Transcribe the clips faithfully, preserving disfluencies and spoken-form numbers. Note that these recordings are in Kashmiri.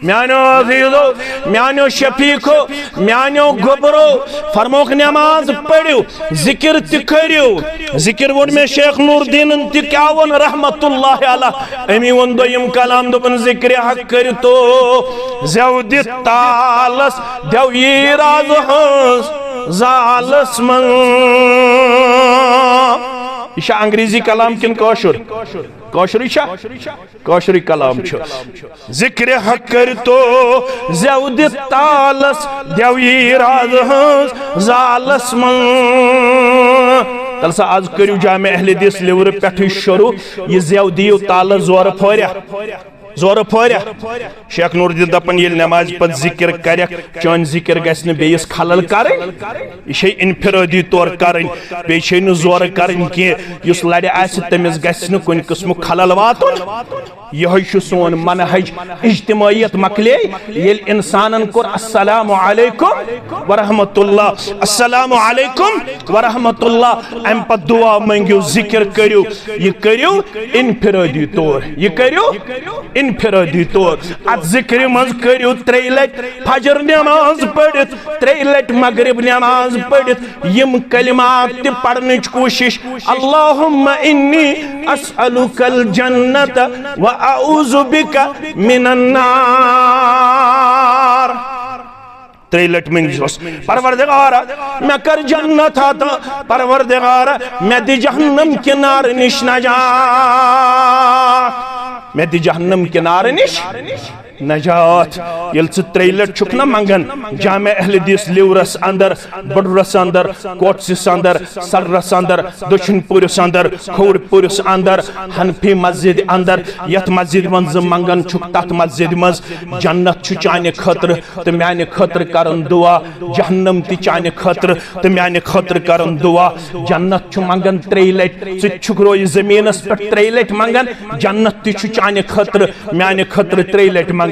میانیو عزیزو، میانیو شفیقو، میانیو گوبرو، فرموک نماز پٔرِو، ذکر تہِ کٔرِو۔ ذکر ووٚن مےٚ شیخ نور دیٖنن تہِ کیٛاہ ووٚن رحمت اللہ علیہ۔ أمی ووٚن دوٚیِم کلام، دوٚپُن، ذکر حق کٔرِو تو زیو دِتھ تالس، دیو یی راز ہٕنٛز زالس منٛز۔ یہِ چھا انگریزی کلام کِنہٕ کٲشُر؟ کٲشرُے چھا؟ کٲشرُے کلام چھُ۔ ذکر حق کٔرۍ تو زیو دِتھ تالس، دیو یی راز ہٕنٛز زالس منٛز۔ تَلہٕ سا، از کٔرِو جامع اہل حدیث لِورٕ پٮ۪ٹھٕے شروع۔ یہِ زیو دِیِو تالس زورٕ پھوریا، زورٕ پھوریا۔ شیخ نور الدین دپان، ییٚلہِ نمازِ پتہٕ ذکر کرکھ، چٲنۍ ذکر گژھِ نہٕ بیٚیِس خلل کرٕنۍ۔ یہِ چھے انفرٲدی طور کرٕنۍ، بیٚیہِ چھے نہٕ زورٕ کرٕنۍ کینٛہہ۔ یُس لرِ آسہِ، تٔمِس گژھِ نہٕ کُنہِ قٕسمُک خلل واتُن۔ یِہوٚے چھُ سون منہج۔ اجتماعیت مۄکلے، ییٚلہِ انسانن کوٚر السلام علیکم ورحمۃ اللہ، السلام علیکم ورحمۃ اللہ، امہِ پتہٕ دعا مٔنگِو، ذکر کٔرِو، یہِ کٔرِو انفرٲدی طور، یہِ کٔرِو انفرٲدی طور۔ اتھ ذکرِ منٛز کٔرِو ترٛیٚیہِ لٹہِ فجر نماز پٔرِتھ، ترٛیٚیہِ لٹہِ مغرب نماز پٔرِتھ یِم کلمات تہِ پرنٕچ کوٗشش، اللہم انی اسألک الجنت و اعوذ بک من النار۔ ترٛیٚیہِ لٹہِ مٔنگزیوس، پروردگارا، مےٚ کر جنت عطا، پروردگارا، مےٚ دِ جہنم کہِ نارٕ نِش نجات، مےٚ دِ جہنم کہِ نارٕ نِش نجات۔ ییٚلہِ ژٕ ترٛیٚیہِ لٹہِ چھُکھ نہ منگان، جامع اہل حدیث لِورس اندر، بڈرس اندر، کوٹسِس اندر، سرس اندر، دٔچھُن پوٗرِس اندر، کھووُر پوٗرِس اندر، حنفی مسجد اندر، یتھ مسجد منٛز ژٕ منگان چھُکھ، تتھ مسجد منٛز جنت چھُ چانہِ خٲطرٕ تہٕ میانہِ خٲطرٕ کران دعا، جہنم تہِ چانہِ خٲطرٕ تہٕ میانہِ خٲطرٕ کران دعا۔ جنت چھُ منگان ترٛیٚیہِ لٹہِ، ژٕ تہِ چھُکھ روزِ زمینس پٮ۪ٹھ ترٛیٚیہِ لٹہِ منگان، جنت تہِ چھُ چانہِ خٲطرٕ، میانہِ خٲطرٕ ترٛیٚیہِ لٹہِ منگان۔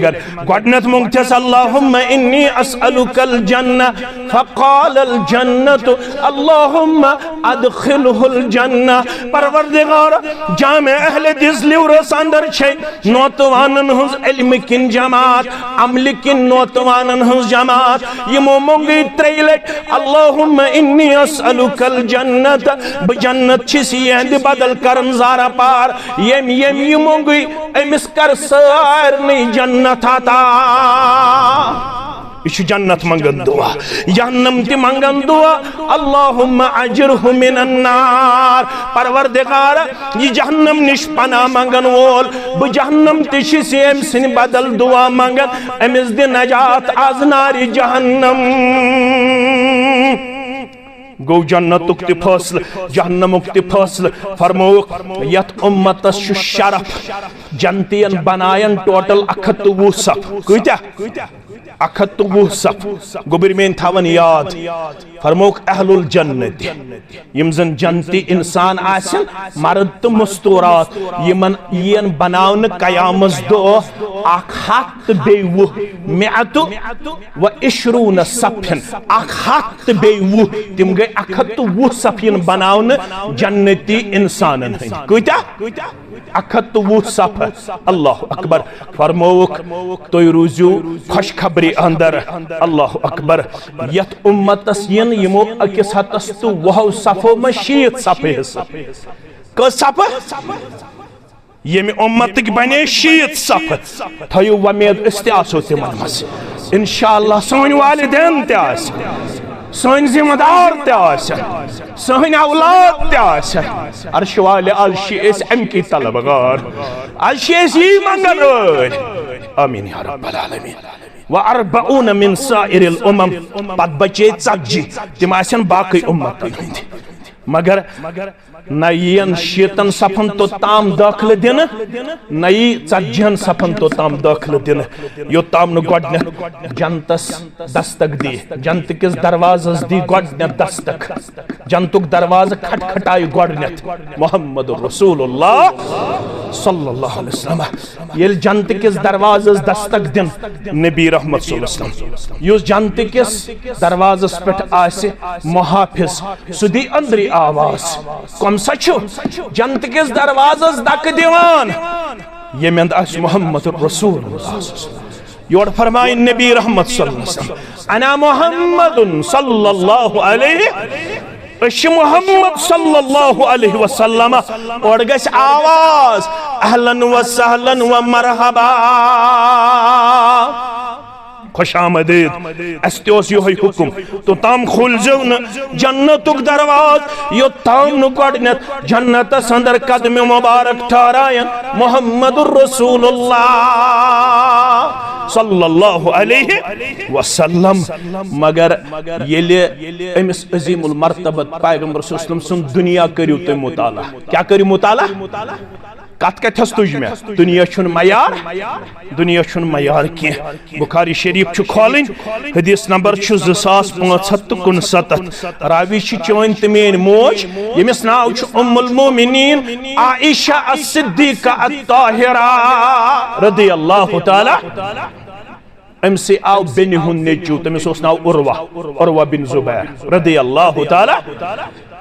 گۄڈنیتھ مونگ تھس، اللہم انی اسألک الجنہ، فقال الجنت، اللہم ادخلہ الجنہ۔ پروردگار، جامع اہل حدیث لِورس اندر چھے نوتوانن ہنز علم کن جماعت، عمل کن نوتوانن ہنز جماعت، یمو مونگی ترٛیٚیہِ لٹہِ، اللہم انی اسألک الجنت، بہٕ جنت چھس یہندِ بدل کرن زارہ پار، یم یم یہ مونگی، امس کر سارنٕے جنت عطا۔ یہ چھُ جنت منگن دعا، جہنم تہِ منگن دعا، اللہم اجرہ من النار۔ پروردگار، یہ جہنم نش پناہ منگن وول، بہٕ جہنم تہِ چھُس أمۍ سٕنٛدِ بدل دعا منگان، أمِس دِ نجات از نارِ جہنم۔ گوٚو جنتُک تہِ فٲصلہٕ، جہنمُک تہِ فٲصلہٕ۔ فرمووُکھ، یتھ امتس چھُ شرف، جنتین بناین ٹوٹل اکھ ہتھ تہٕ وُہ صف۔ کۭتیاہ؟ اکھ ہتھ تہٕ وُہ صف۔ گوٚبرۍ میٲنۍ تھاوان یاد۔ فرمووُکھ، اہل الجنت، یم زن جنتی انسان آسن، مرد تہٕ مستورات، یمن یین بناونہٕ قیامس دۄہ اکھ ہتھ تہٕ بیٚیہِ وُہ، مئۃ و عشرون صفن، اکھ ہتھ تہٕ بیٚیہِ وُہ، تِم گٔے اکھ ہتھ تہٕ وُہ صف ین بناونہٕ جنتی انسانن ہٕنٛدۍ۔ کۭتیاہ؟ اکھ ہتھ تہٕ وُہ صف۔ اللہ اکبر۔ فرمووُکھ، تُہۍ روٗزِو خۄشخبری اندر۔ اللہ اکبر۔ یتھ امتس ین یمو أکِس ہتس تہٕ وُہو صفو منٛز شیٖتھ صفہٕ حصہٕ۔ کٔژ صفہٕ؟ ییٚمہِ امتٕکۍ بنے شیٖتھ صفہٕ۔ تھٲیِو وۄمید، أسۍ تہِ آسو تِمن منٛز۔ انشاءاللہ سٲنۍ والدین تہِ آسن، سٲنۍ ذمہٕ دار تہِ آسن، سٲنۍ اولاد تہِ آسن۔ عرشہِ والہِ، از چھِ أسۍ امکی طلبگار، از چھِ أسۍ یی منگن وٲلۍ۔ آمین یا رب العالمین۔ و اربعون من سائر الامم، پتہٕ بچے ژتجی، تِم آسن باقٕے امتن ہٕنٛدۍ۔ مگر نہ یین شیٖتن صفن توٚتام دٲخلہٕ دِنہٕ، نہ یی ژتجی ہن صفن توٚتام دٲخلہٕ دِنہٕ، یوٚتام نہٕ گۄڈٕنیتھ جنتس دستک دی، جنتہٕ کِس دروازس دی گۄڈٕنیتھ دستک۔ جنتُک دروازٕ کھٹکھٹایہِ گۄڈٕنیتھ محمد رسول اللہ صلی اللہ علیہ وسلم۔ ییٚلہِ جنتہٕ کِس دروازس دستک دِن نبی رحمت صلی اللہ علیہ وسلم، یُس جنتہٕ کِس دروازس پٮ۪ٹھ آسہِ محافظ، سُہ دی أنٛدری آواز، کم سا چھُ جنتہٕ کِس دروازس دکہٕ دِوان؟ ییٚمہِ اندٕ آسہِ محمد رسول اللہ صلی اللہ علیہ وسلم۔ یورٕ فرمایہِ نبی رحمت صلی اللہ علیہ وسلم، "انا محمد صلی اللہ علیہ"، أسۍ چھِ محمد صلی اللہ علیہ وسلم۔ اورٕ گژھِ آواز، "اہلاً و سہلاً و مرحبا"، خوش آمدید۔ اَسہِ تہِ اوس یِہوٚے حُکُم، توٚتام کھوٗلزیو نہٕ جنتُک دروازٕ، یوٚتام نہٕ گۄڈٕنٮ۪تھ جنتس اندر قدمِ مبارک ٹھہرایَن محمد رسول اللہ صلی اللہ علیہ وسلم۔ مگر ییٚلہِ أمِس عظیم المرتبت پیغمبر صلی اللہ علیہ وسلم سُنٛد دُنیا کٔرِو تُہۍ مطالعہ، کیٛاہ کٔرِو مطالعہ؟ کتھ کتھس تُج مےٚ؟ دُنیا چھُنہٕ معیار، دُنیا چھُنہٕ معیار کینٛہہ۔ بخاری شریف چھُ کھولٕنۍ، حدیث نمبر چھُ زٕ ساس پانٛژھ ہتھ تہٕ کُنسَتتھ۔ راوی چھِ چٲنۍ تہٕ میٲنۍ موج، ییٚمِس ناو چھُ ام المومنین عائشہ الصدیقہ الطاہرہ رضی اللہ تعالیٰ۔ أمۍ سٕے آو بیٚنہِ ہُنٛد نیٚچوٗ، تٔمِس اوس ناو عروہ، عروہ بن زبیر رضی اللہ تعالیٰ۔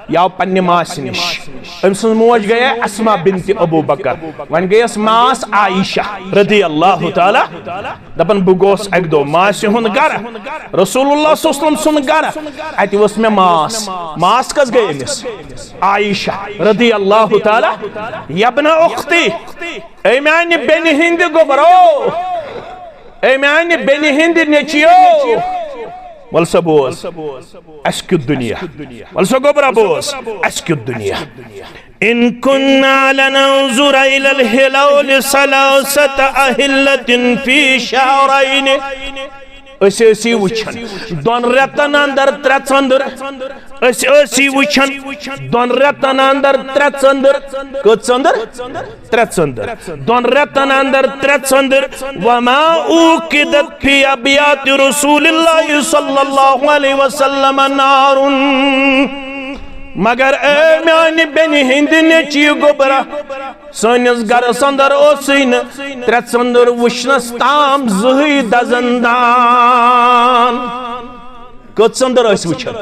یہِ آو پننہِ ماسہِ نِش۔ أمۍ سٕنٛز موج گٔیے اسما بنت ابو بکر، وۄنۍ گٔیَس ماس عائشہ رضی اللہ تعالیٰ۔ دپان، بہٕ گوس اکہِ دۄہ ماسہِ ہُنٛد گرٕ، رسول اللہ صلی اللہ علیہ وسلم سُنٛد گرٕ، اتہِ وٕچھ مےٚ ماس۔ ماس کس گٔے أمِس؟ عائشہ رضی اللہ تعالیٰ۔ یبن اختی، اے میانہِ بیٚنہِ ہٕنٛدِ گوٚبرو، اے میانہِ بیٚنہِ ہٕنٛدِ نیٚچِیو، وَل سا بوز، اَسہِ کیُتھ دُنیا۔ وَل سا گوٚبرا بوز، اَسہِ کیُتھ دُنیا۔ ان كنا لننظر الى الهلال ثلاثة اهلة في شهرين۔ أسۍ ٲسی وٕچھان دۄن رٮ۪تن اندر ترٛےٚ ژٔنٛدٕر۔ أسۍ ٲسی وٕچھان دۄن رٮ۪تن اندر ترٛےٚ ژٔنٛدٕر۔ کٔژ ژٔنٛدٕر؟ ترٛےٚ ژٔنٛدٕر۔ دۄن رٮ۪تن اندر ترٛےٚ ژٔنٛدٕر۔ وما اوقدت في ابيات رسول الله صلى الله عليه وسلم نار۔ مگر اے میانہِ بیٚنہِ ہٕنٛدِ نیٚچِیہِ گوٚبرا، سٲنِس گرس اندر اوسُے نہٕ ترٛےٚ ژٔنٛدٕر وٕچھنس تام زٕہٕے دزن دان۔ کٔژ ژٔنٛدٕر ٲسۍ وٕچھان؟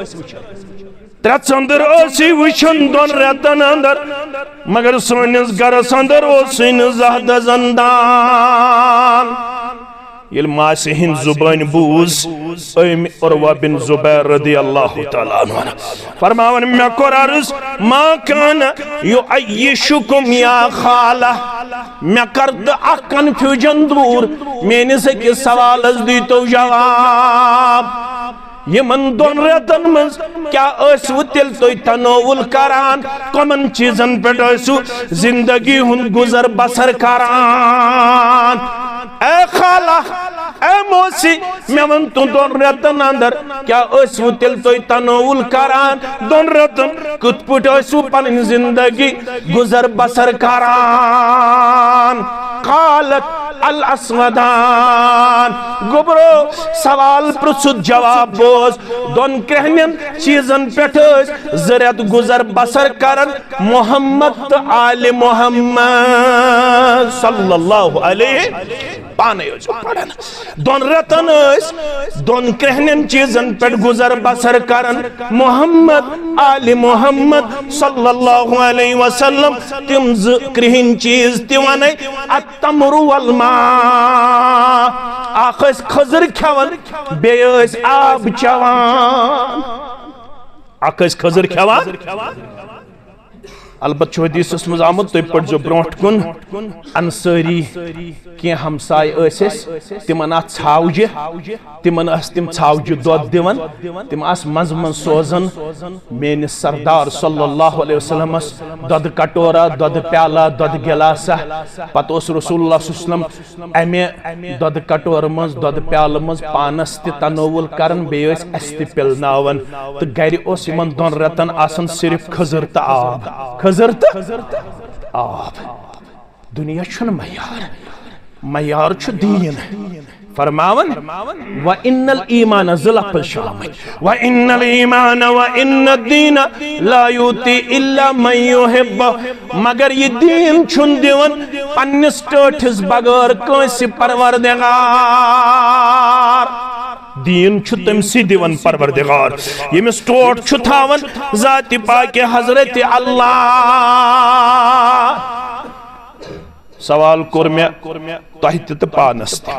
ترٛےٚ ژٔنٛدٕر ٲسی وٕچھان دۄن رٮ۪تن اندر، مگر سٲنِس گرس اندر اوسُے نہٕ زانٛہہ دزن دان۔ ییٚلہِ ماسہِ ہٕنٛدۍ زُبٲنۍ بوٗز أمۍ عروہ بن زبیر رضی اللہ تعالیٰ عنہ، فرماوان، مےٚ کوٚر عرض، ما كان يعيشكم يا خالة، مےٚ کر تہٕ اکھ کنفیوجن دوٗر، میٲنِس أکِس سوالس دیٖتو جواب۔ یِمن دۄن رٮ۪تن منٛز کیٛاہ ٲسوٕ تیٚلہِ تُہۍ تناول کران؟ کمن چیٖزن پٮ۪ٹھ ٲسوٕ زندگی ہُنٛد گُزر بسر کران؟ اے خالہ، اے موسی، مےٚ وَن تہٕ دۄن رٮ۪تن اندر کیٛاہ ٲسوٕ تیٚلہِ تُہۍ تناول کران؟ دۄن رٮ۪تن کِتھ پٲٹھۍ ٲسوٕ پنٕنۍ زندگی گُزر بسر کران؟ قالت الاسودان۔ گوٚبرو، سوال پرژھُتھ، جواب بوز۔ دۄن کرٛہنٮ۪ن چیٖزن پٮ۪ٹھ ٲسۍ زٕ رٮ۪تھ گُزر بسر کران محمد تہٕ آلِ محمد صلی اللہ علیہ۔ پانے ٲسِو پران۔ دۄن رٮ۪تن ٲسۍ دۄن کرٛہنٮ۪ن چیٖزن پٮ۪ٹھ گُزر بسر کران محمد، آلِ محمد صلی اللہ علیہ وسلم۔ تِم زٕ کرٛہِنۍ چیٖز تہِ ونے، التمر والماء۔ اکھ ٲسۍ کھٔزٕر کھٮ۪وان، بیٚیہِ ٲسۍ آب چٮ۪وان۔ اکھ ٲسۍ کھٔزٕر کھٮ۪وان۔ البتہ چھُ حدیثس منٛز آمُت، تُہۍ پٔرزیو برونٛٹھ کُن، انصٲری کینٛہہ ہمساے ٲسۍ اَسہِ، تِمن آسہٕ ژھاوجہِ، تِمن ٲسۍ تِم ژھاوجہِ دۄد دِوان، تِم آسہٕ منٛزٕ منٛزٕ سوزان میٲنِس سردار صلی اللہ علیہ وسلمس دۄدٕ کٹورا، دۄدٕ پیالہ، دۄدٕ گلاسہ۔ پتہٕ اوس رسول اللہ صلی اللہ علیہ وسلم امہِ دۄدٕ کٹورٕ منٛز، دۄدٕ پیالہٕ منٛز پانس تہِ تناول کران، بیٚیہِ ٲسۍ اسہِ تہِ پِلناوان۔ تہٕ گرِ اوس یِمن دۄن رٮ۪تن آسان صرف کھٔزٕر تہٕ آب، کھٔزٕر تہٕ آب۔ دُنیا چھُنہٕ معیار، معیار چھُ دیٖن۔ فرماوان، "وَإِنَّ الْإِيمَانَ"، زٕ لفظ چھِ آمٕتۍ، "وَإِنَّ الْإِيمَانَ وَإِنَّ الدِّينَ لَا يُؤْتِي إِلَّا مَن يُحِبُّ"۔ مگر یہِ دیٖن چھُنہٕ دِوان پننِس ٹٲٹھِس بغٲر کٲنٛسہِ پروردگار۔ دیٖن چھُ تٔمسٕے دِوان پروردگار، ییٚمِس ٹوٹھ چھُ تھاوان ذاتِ پاکِ حضرت اللہ۔ سوال کوٚر مےٚ تۄہہِ تہِ تہٕ پانس تہِ۔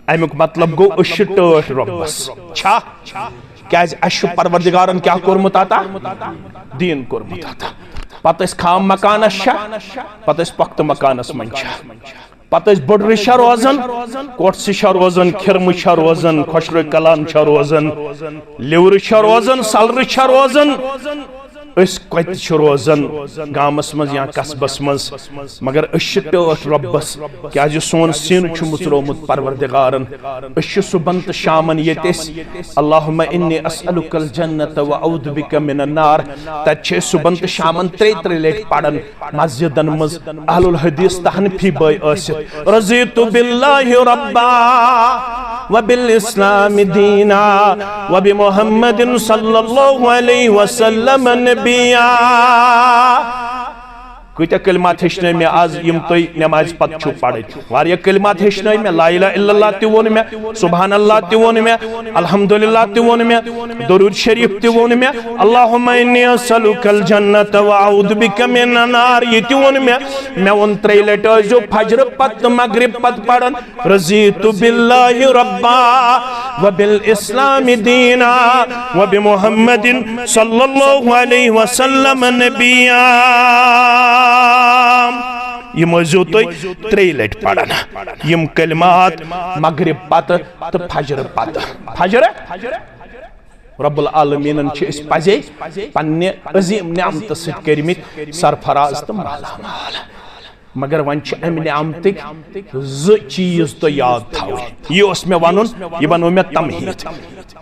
امیُک مطلب گوٚو، أسۍ چھِ ٹٲٹھۍ رۄبس۔ چھا؟ کیازِ اَسہِ چھُ پروردگارن کیٛاہ کوٚرمُت عطا؟ دیٖن کوٚرمُت عطا۔ پتہٕ ٲسۍ خام مکانس چھا، پتہٕ ٲسۍ پۄختہٕ مکانس منٛز چھا، پتہٕ ٲسۍ بٔڈرِ چھا روزان، کوٹھسہِ چھا روزان، کھِرمہٕ چھا روزان، خۄشرٕ کلان چھا روزان، لِورٕ چھا روزان، سلرٕ چھا روزان، أسۍ کتہِ چھِ روزان، گامس منٛز یا قصبس منٛز، مگر أسۍ چھِ ٹٲٹھۍ رۄبس، کیازِ سون سیٖنہٕ چھُ مُژرومُت پروردگارن۔ أسۍ چھِ صُبحن تہٕ شامن ییٚتہِ أسۍ، اللہم انی اسألک الجنت و اعوذ بک من النار۔ تتہِ چھِ أسۍ صُبحن تہٕ شامن ترٛیٚیہِ ترٛیٚیہِ لٹہِ پران مسجدن منٛز۔ اہل الحدیث تہٕ حنفی بٲے ٲسِتھ، رضیت باللہ ربا و بالاسلام دینا و بمحمد صلی اللہ علیہ وسلم نبیا۔ کۭتیاہ کلمات ہیٚچھنٲے مےٚ آز یِم تُہۍ نمازِ پتہٕ چھِو پرٕنۍ؟ واریاہ کلمات ہیٚچھنٲے مےٚ، لا الہ الا اللہ تہِ ووٚن مےٚ، سبحان اللہ تہِ ووٚن مےٚ، الحمدللہ تہِ ووٚن مےٚ، درود شریف تہِ ووٚن مےٚ۔ اللہم انی اسألک الجنت و اعوذ بک من النار، یہِ تہِ ووٚن مےٚ۔ مےٚ ووٚن ترٛیٚیہِ لٹہِ ٲسۍزیو فجرٕ پتہٕ تہٕ مغرب پتہٕ پران، رضیت باللہ ربا و بالاسلام دینا و بمحمد صلی اللہ علیہ وسلم نبیا۔ یِم ٲسۍزیو تُہۍ ترٛیٚیہِ لٹہِ پران، یِم کلمات مغرب پتہٕ تہٕ فجر پتہٕ۔ فجر؟ رب العالمینن چھِ أسۍ پزے پننہِ عظیم نعمتہٕ سۭتۍ کٔرمٕتۍ سرفراز تہٕ مالا مال۔ مگر وۄنۍ چھِ امہِ نعمتٕکۍ زٕ چیٖز تۄہہِ یاد تھاوٕنۍ۔ یہِ اوس مےٚ ونُن، یہِ ونو مےٚ تمہیٖد۔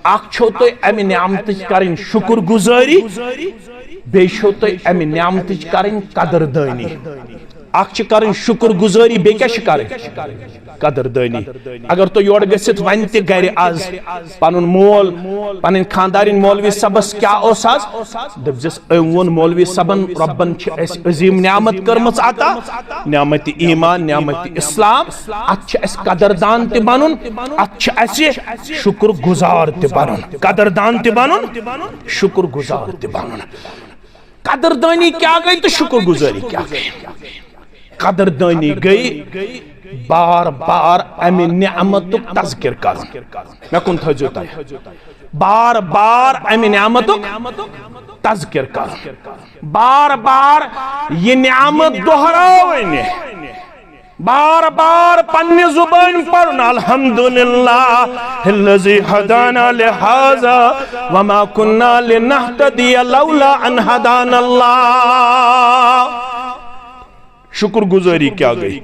اکھ چھو تۄہہِ امہِ نعمتٕچ کرٕنۍ شُکر گُزٲری، بیٚیہِ چھو تۄہہِ امہِ نعمتٕچ کرٕنۍ قدردٲنی۔ اکھ چھِ کرٕنۍ شُکر گُزٲری، بیٚیہِ کیٛاہ چھِ کرٕنۍ؟ قدردٲنی۔ اگر تُہۍ یورٕ گٔژھِتھ وۄنۍ تہِ گرِ از پنُن مول، پنٕنۍ خاندارِنۍ مولوی صٲبس کیٛاہ اوس از؟ دٔپزٮ۪س، أمۍ ووٚن مولوی صٲبن، رۄبن چھِ اَسہِ عظیٖم نعمت کٔرمٕژ عطا، نعمت ایمان، نعمت اسلام۔ اتھ چھِ اَسہِ قدردان تہِ بنُن، اتھ چھِ اَسہِ شُکر گُزار تہِ بنُن، قدردان تہِ بنُن، شُکر گُزار تہِ بنُن۔ قدردٲنی کیٛاہ گٔے تہٕ شُکر گُزٲری کیٛاہ گٔے؟ قدردٲنی گٔے بار بار امہِ نعمتُک تذکر کرُن۔ مےٚ کُن تھٲیزیو تُہۍ۔ بار بار امہِ نعمتُک تذکر کرُن۔ بار بار یہِ نعمت دۄہراوٕنۍ۔ بار بار پننہِ زبٲنۍ پرُن، الحمدللہ الذی ہدانا لہذا وما کنا لنہتدی لولا ان ہدانا اللہ۔ شُکر گُزٲری کیٛاہ گٔے؟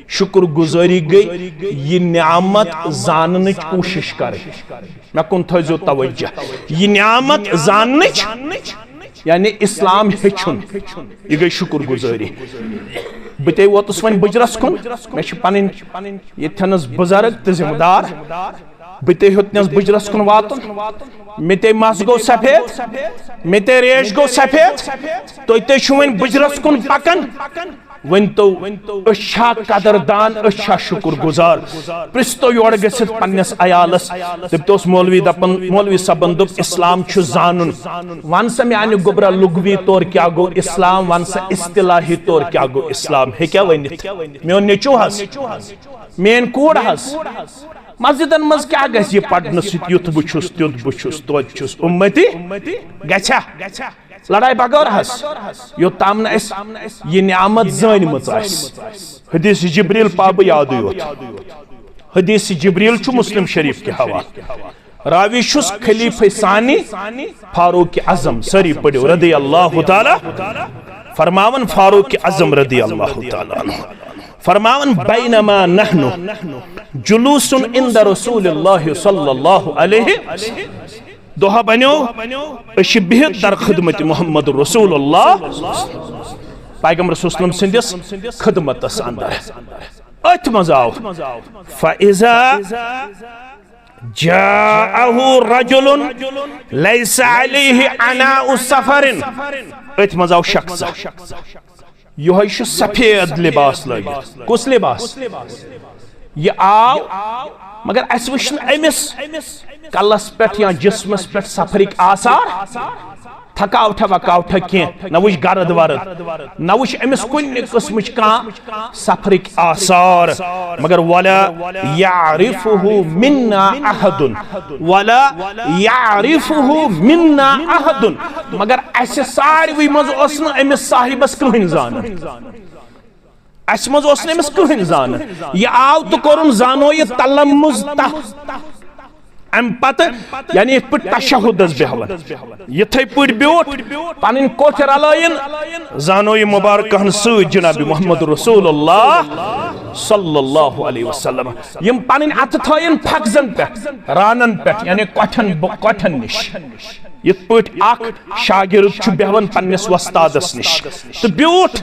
شُکر گُزٲری گٔے یہِ نعمت زاننٕچ کوٗشِش کرٕنۍ۔ مےٚ کُن تھٲیزیو توجہ۔ یہِ نعمت زاننٕچ، یعنی اسلام ہیٚچھُن، یہِ گٔے شُکر گُزٲری۔ بہٕ تے ووتُس وۄنۍ بُجرس کُن، مےٚ چھِ پنٕنۍ ییٚتھٮ۪نس بُزرگ تہٕ ذمہٕ دار۔ بہٕ تے ہیوٚتنس بُجرس کُن واتُن، مےٚ تے مس گوٚو سفید، مےٚ تے ریش گوٚو سفید، تُہۍ تے چھِو وۄنۍ بُجرس کُن پکان۔ ؤنۍ تو، أسۍ چھا قدردان، أسۍ چھا شُکر گُزار؟ پرٛژھ تو یورٕ گٔژھِتھ پننِس عیالس، دٔپۍ توس مولوی دپان، مولوی صٲبن دوٚپ، اسلام چھُ زانُن۔ ون سا میانہِ گوٚبرا لغوی طور کیٛاہ گوٚو اسلام، ون سا اصطلاحی طور کیٛاہ گوٚو اسلام، ہیٚکیٛاہ ؤنِتھ؟ میون نیٚچو حظ، میٲنۍ کوٗر حظ، مسجدن منٛز کیٛاہ گژھِ یہِ پرنہٕ سۭتۍ، یُتھ بہٕ چھُس، تیُتھ بہٕ چھُس، توتہِ چھُس اُمتی گژھیٛا؟ لڑایہِ بغٲر حظ، یوٚتام نہٕ اَسہِ یہِ نعمت زٲنمٕژ آسہِ۔ حدیث جبریل پاو بہٕ یادٕے یوت۔ حدیث جبریل چھُ مسلم شریف کہِ حوالہٕ۔ راوی چھُس خلیفہ ثانی فاروق اعظم، سٲری پٔرِو، رضی اللہ تعالیٰ، فرماوان فاروق اعظم رضی اللہ تعالیٰ عنہ، فرماوان، بینما نحن جلوس عند رسول اللہ صلی اللہ علیہ وسلم۔ دۄہ بنیو، أسۍ چھِ بِہِتھ در خدمت محمد رسول اللہ، پیغمبر صلی اللہ علیہ وسلم سٕنٛدِس خدمتس اندر۔ أتھۍ منٛز آو، فاذا جاءه رجل ليس عليه عناء سفر۔ أتھۍ منٛز آو شخص، یِہوٚے چھُ سفید لباس لٲگِتھ۔ کُس لباس؟ یہِ آو، مگر اَسہِ وٕچھ نہٕ أمِس کلس پٮ۪ٹھ یا جسمس پٮ۪ٹھ سفرٕکۍ آثار۔ تھکاوٹھا وکاوٹھا کینٛہہ، نہ وٕچھ گرد ورد، نہ وٕچھ أمِس کُنہِ قٕسمٕچ کانٛہہ سفرٕکۍ آثار۔ مگر ولا یعرفہ منا احد، ولا یعرفہ منا احد، مگر اسہِ ساروٕے منٛز اوس نہٕ أمِس صاحبس کٕہٕنۍ زانان۔ اسہِ منٛز اوس نہٕ أمِس کٕہٕنۍ زانان۔ یہِ آو تہٕ کوٚرُن زانو یہِ تلمُز تحت۔ امہِ پتہٕ، یعنی یِتھ پٲٹھۍ تشہُدس بیہوان، یِتھے پٲٹھۍ بیوٗٹھ، پنٕنۍ کوٹھۍ رلٲیِن، زانو یہِ مبارکہن سۭتۍ جناب محمد رسول اللہ صلی اللہ علیہ وسلم۔ یِم پنٕنۍ اتھٕ تھٲیِن پھکزن پٮ۪ٹھ، رانن پٮ۪ٹھ، یعنی کۄٹھٮ۪ن ب-، کۄٹھٮ۪ن نِش۔ یِتھ پٲٹھۍ اکھ شاگرد چھُ بیہوان پننِس وۄستادس نِش تہٕ بیوٗٹھ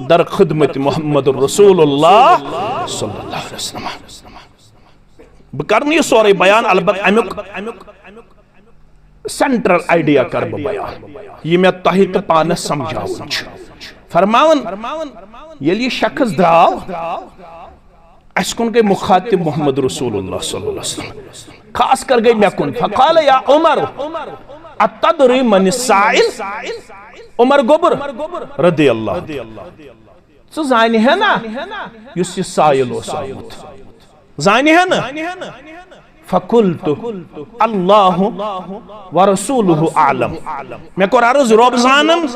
در خدمت محمد رسول اللہ صلی اللہ علیہ وسلم۔ بہٕ کرٕ نہٕ یہِ سورُے بیان، البتہ امیُک سینٹرل آئیڈیا کرٕ بہٕ بیان، یہِ مےٚ تۄہہِ تہٕ پانس سمجھاوُن چھُ۔ فرماوان، ییٚلہِ یہِ شخص درٛاو، اسہِ کُن گٔے مخاطب محمد رسول اللہ صلی اللہ علیہ وسلم، خاص کر گٔے مےٚ کُن۔ فقال یا عمر، اتدری من السائل؟ عمر گوٚبُر رضی اللہ عنہ، ژٕ زانہِ ہے نا یُس یہِ سائل اوس آمُت؟ زانہِ ہے نا؟ فقلت، اللہ ورسولہ اعلم۔ مےٚ کوٚر عرض، رۄب زانن،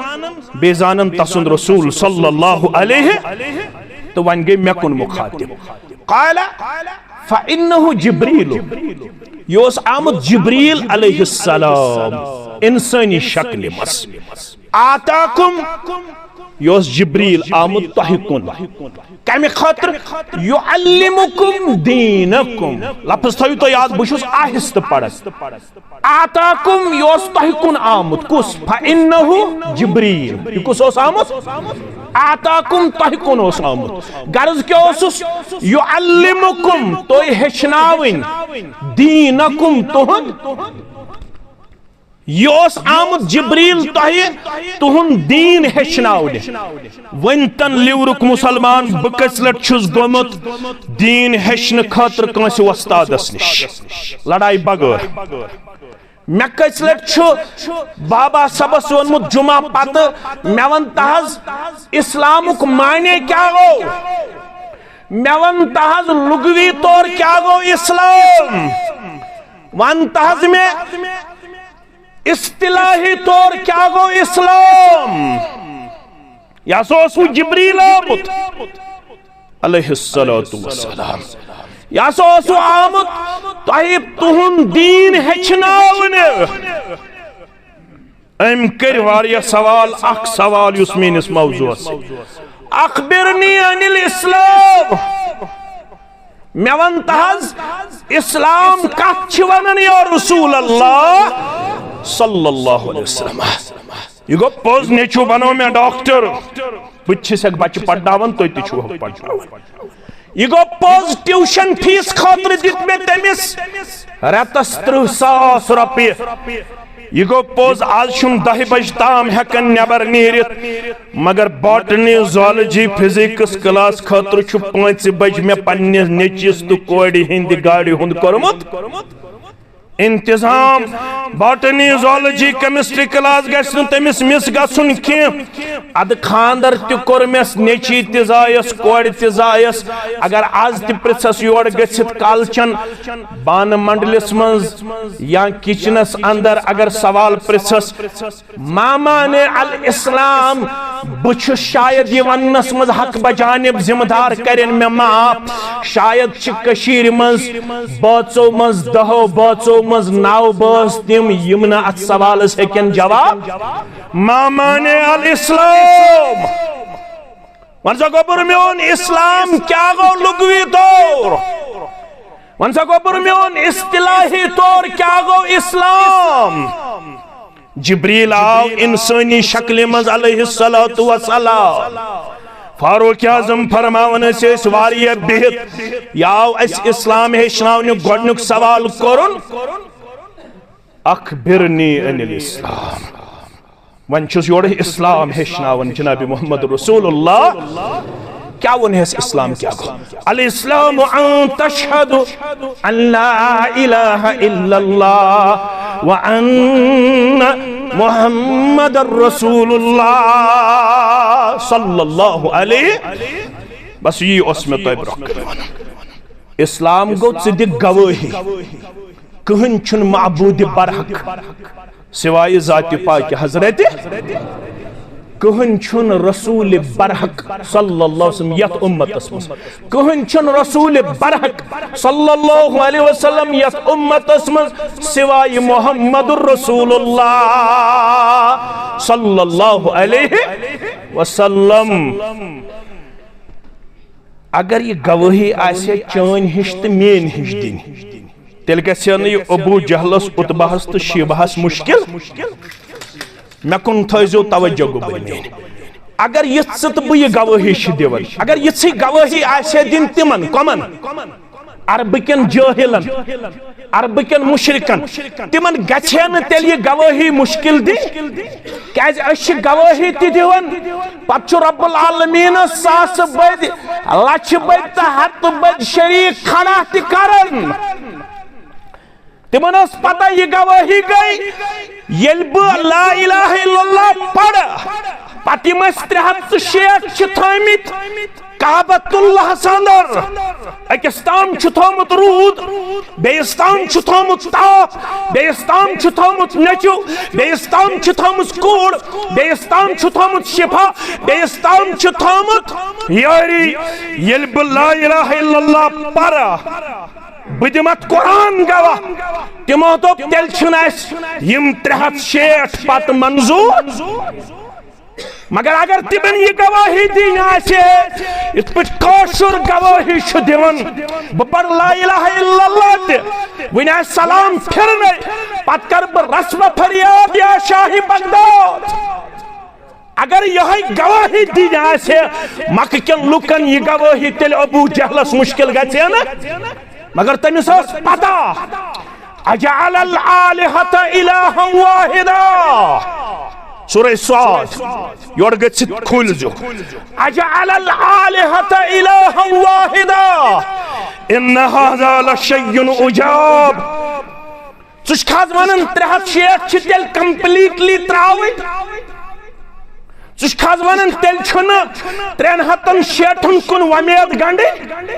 بیٚیہِ زانن تسُنٛد رسول صلی اللہ علیہ، تہٕ وۄنۍ گٔے مےٚ کُن مخاطب۔ قال، فانہ جبریل، یہِ اوس آمُت جبریل علیہ السلام انسٲنی شکلہِ منٛز۔ آتاکم، یہِ اوس جبریل آمُت تۄہہِ کُن۔ کمہِ خٲطرٕ؟ یعلمکم دینکم۔ لفظ تھٲیِو تُہۍ یاد، بہٕ چھُس آہستہٕ پران۔ آتاکم، یہِ اوس تۄہہِ کُن آمُت۔ کُس؟ فانہ جبریل۔ یہِ کُس اوس آمُت؟ آتاکم، تۄہہِ کُن اوس آمُت۔ غرض کیٛاہ اوسُس؟ یعلمکم، تُہۍ ہیٚچھناوٕنۍ، دینکم، تُہُنٛد۔ یہِ اوس آمُت جبریل تۄہہِ تُہُنٛد دیٖن ہیٚچھناونہِ۔ وۄنۍ تن لیورُک مُسلمان، بہٕ کٔژِ لٹہِ چھُس گوٚمُت دیٖن ہیٚچھنہٕ خٲطرٕ کٲنٛسہِ وۄستادس نِش لڑایہِ بغٲر؟ مےٚ کٔژِ لٹہِ چھُ بابا صٲبس ووٚنمُت جمعہ پتہٕ، مےٚ وَن تہٕ حظ، اسلامُک معنی کیٛاہ گوٚو؟ مےٚ وَن تہٕ حظ، لغوی طور کیٛاہ گوٚو اسلام؟ وَن تہٕ حظ مےٚ، اصطلاحی طور کیٛاہ گوٚو اسلام؟ یہِ ہسا اوس وۄنۍ جبریل آمُت علیہ الصلوۃ والسلام۔ یہِ ہسا اوس وۄنۍ آمُت تۄہہِ تُہُنٛد دیٖن ہیٚچھناونہِ۔ أمۍ کٔرۍ واریاہ سوال، اکھ سوال یُس میٲنِس موضوعس سۭتۍ، اخبرنی عن الاسلام، مےٚ وَن تہٕ حظ، اسلام کتھ چھِ ونان یا رسول اللہ صلی اللہ علیہ وسلم؟ یہِ گوٚو پوٚز، نیٚچو بنوو مےٚ ڈاکٹر، بہٕ تہِ چھُسکھ بچہِ پرناوان، تُہۍ تہِ چھِو پرناوان۔ یہِ گوٚو پوٚز، ٹیوشن فیس خٲطرٕ دیُت مےٚ تٔمِس رٮ۪تس ترٕٛہ ساس رۄپیہِ۔ یہِ گوٚو پوٚز، از چھُم دَہہِ بجہِ تام ہٮ۪کان نٮ۪بر نیٖرِتھ، مگر باٹنی، زولجی، فزکس کلاس خٲطرٕ چھُ پانٛژِ بجہِ مےٚ پننِس نیٚچوِس تہٕ کورِ ہٕنٛدِ گاڑِ ہُنٛد کوٚرمُت انتظام۔ باٹنی، زولجی، کیمسٹری کلاس گژھِ نہٕ تٔمِس مِس گژھُن کینٛہہ۔ ادٕ خانٛدر تہِ کوٚر مےٚ، نیٚچی تہِ زایس، کورِ تہِ زایس۔ اگر از تہِ پرژھس یور گٔژھِتھ کالچن بانہٕ منڈلس منٛز یا کچنس اندر اگر سوال پرژھس، ماما نے الاسلام، بہٕ چھُس شاید یہِ وننس منٛز حق بجانب ذمہٕ دار، کرن مےٚ معاف۔ شاید چھِ کٔشیٖرِ منٛز بٲژو منٛز، دہو بٲژو منٛز نو بٲژ تِم، یِم نہٕ اتھ سوالس ہیٚکن جواب۔ ماما نے الاسلام۔ وَن سا گوٚبُر، میون اسلام کیٛاہ گوٚو لغوی طور؟ وَن سا گوٚبُر، میون اصطلاحی طور کیٛاہ گوٚو اسلام؟ جبریل آو انسٲنی شکلہِ منٛز علیہ الصلوۃ والسلام۔ فاروق اعظم فرماوان ٲسۍ أسۍ واریاہ بِہِتھ، یہِ آو اَسہِ اسلام ہیٚچھناونہِ، گۄڈٕنیُک سوال کوٚرُن، اخبرنی عن الاسلام۔ وۄنۍ چھُس یورٕ اسلام ہیٚچھناوان جناب محمد رسول اللہ۔ کیٛاہ ووٚن ہس اسلام کیٛاہ گوٚو؟ الاسلام ان تشہد ان لا الہ الا اللہ وان محمد رسول اللہ صلی اللہ علیہ۔ بس یی اوس مےٚ تۄہہِ برونٛہہ کنہِ ونُن۔ اسلام گوٚو ژٕ دِ گوٲہی، کٕہٕنۍ چھُنہٕ معبود برحق سوائے ذات پاک حضرت، کٕہٕنۍ چھُنہٕ رسول برحق صلی اللہ علیہ وسلم یتھ امتس منٛز، کٕہٕنۍ چھُنہٕ رسول برحق صلی اللہ علیہ وسلم یتھ امتس منٛز سوائے محمد رسول اللہ صلی اللہ علیہ وسلم۔ اگر یہِ گوٲہی آسہِ چٲنۍ ہِش تہٕ میٲنۍ ہِش دِنۍ، تیٚلہِ گژھِ ہا نہٕ یہِ ابو جہلس، عتبہس تہٕ شیبہس مُشکِل۔ مےٚ کُن تھٲیزیو توجہ، گوٚبرۍ میٲنۍ۔ اگر یہِ ژٕ تہٕ بہٕ یہِ گوٲہی چھِ دِوان، اگر یِژھٕے گوٲہی آسہِ ہا دِنۍ تِمن، کۄمن؟ عربہٕ کٮ۪ن جٲہلن، عربہٕ کٮ۪ن مُشرِکن، تِمن گژھِ ہے نہٕ تیٚلہِ یہِ گوٲہی مُشکِل دِنۍ، کیازِ أسۍ چھِ گوٲہی تہِ دِوان، پتہٕ چھُ رب العالمیٖنس ساسہٕ بٔدۍ، لچھِ بٔدۍ تہٕ ہتہٕ بٔدۍ شریٖک کھڑا تہِ کران۔ تِمن ٲس پتہ یہِ گوٲہی گٔے، ییٚلہِ بہٕ لا الہ الا اللہ پرٕ، پتہٕ یِم ٲسۍ ترٛےٚ ہتھ تہٕ شیٹھ چھِ تھٲمٕتۍ کعبۃ اللہ اندر، أکِس تام چھُ تھومُت روٗد، بیٚیِس تام چھُ تھومُت تاپھ، بیٚیِس تام چھُ تھومُت نیٚچُو، بیٚیِس تام چھُ تھومُت کوٗر، بیٚیِس تام چھُ تھومُت شفا، بیٚیِس تام چھُ تھومُت یٲری۔ ییٚلہِ بہٕ لا الہ الا اللہ پرٕ، بہٕ دِمہٕ اتھ قرآن گواہ۔ تِمو دوٚپ، تیٚلہِ چھِنہٕ اَسہِ یِم ترٛےٚ ہتھ شیٹھ پتہٕ منظوٗر۔ مگر اگر تِمن یہِ گواہی دِنۍ آسہِ، یِتھ پٲٹھۍ کٲشُر گواہی چھُ دِوان، بہٕ پرٕ لا الہ الا اللہ تہِ، وٕنہِ آسہِ سلام پھِرنَے، پتہٕ کرٕ بہٕ رسمہٕ فریاد یا شاہِ بغداد۔ اگر یِہوٚے گواہی دِنۍ آسہِ مکہٕ کٮ۪ن لُکن یہِ گواہی، تیٚلہِ ابو جہلس مُشکِل گژھِ ہے نہ۔ مگر تٔمِس ٲس پتہ، اجعل الآلہۃ الہا واحدا۔ سورہ صاد، یورٕ گٔژھِتھ کھوٗلزیو۔ اجعل الآلہۃ الہا واحدا ان ھذا لشیء عجاب۔ ژٕ چھُکھ حظ ونان ترٛےٚ ہتھ شیٹھ چھِ تیٚلہِ completely ترٛاوٕنۍ؟ ژٕ چھُکھ حظ ونان تیٚلہِ چھُنہٕ ترٛٮ۪ن ہتن شیٹھن کُن وۄمید گنڈٕنۍ؟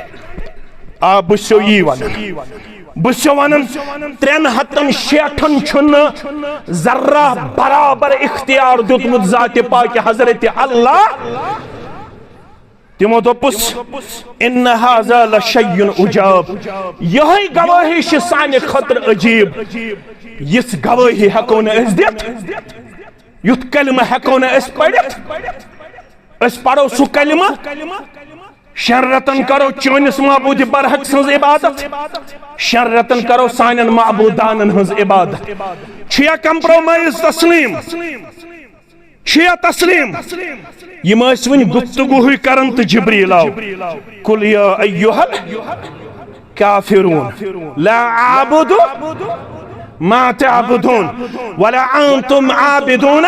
آ، بہٕ چھُسو یی ونان، بہٕ چھُسو ونان، ترٛٮ۪ن ہتن شیٹھن چھُنہٕ ذرہ برابر اختیار دیُتمُت ذاتِ پاکِ حضرت اللہ۔ تِمو دوٚپُس، ان ھذا لشیء عجاب، یِہوٚے گوٲہی چھِ سانہِ خٲطرٕ عجیٖب، یِژھ گوٲہی ہٮ۪کو نہٕ أسۍ دِتھ، یُتھ کلمہٕ ہٮ۪کو نہٕ أسۍ پٔرِتھ۔ أسۍ پرو سُہ کلمہٕ، شٮ۪ن رٮ۪تن کرو چٲنِس معبوٗدِ برحق سٕنٛز عبادت، شٮ۪ن رٮ۪تن کرو سانٮ۪ن معبوٗدانن ہٕنٛز عبادت۔ چھُ یا compromise تسلیٖم؟ چھُ یا تسلیٖم؟ یِم ٲسۍ وٕنہِ گفتگوٗہٕے کران تہٕ جبریٖل آو۔ قل یا ایھا الکافرون لا اعبد ما تعبدون ولا انتم عابدون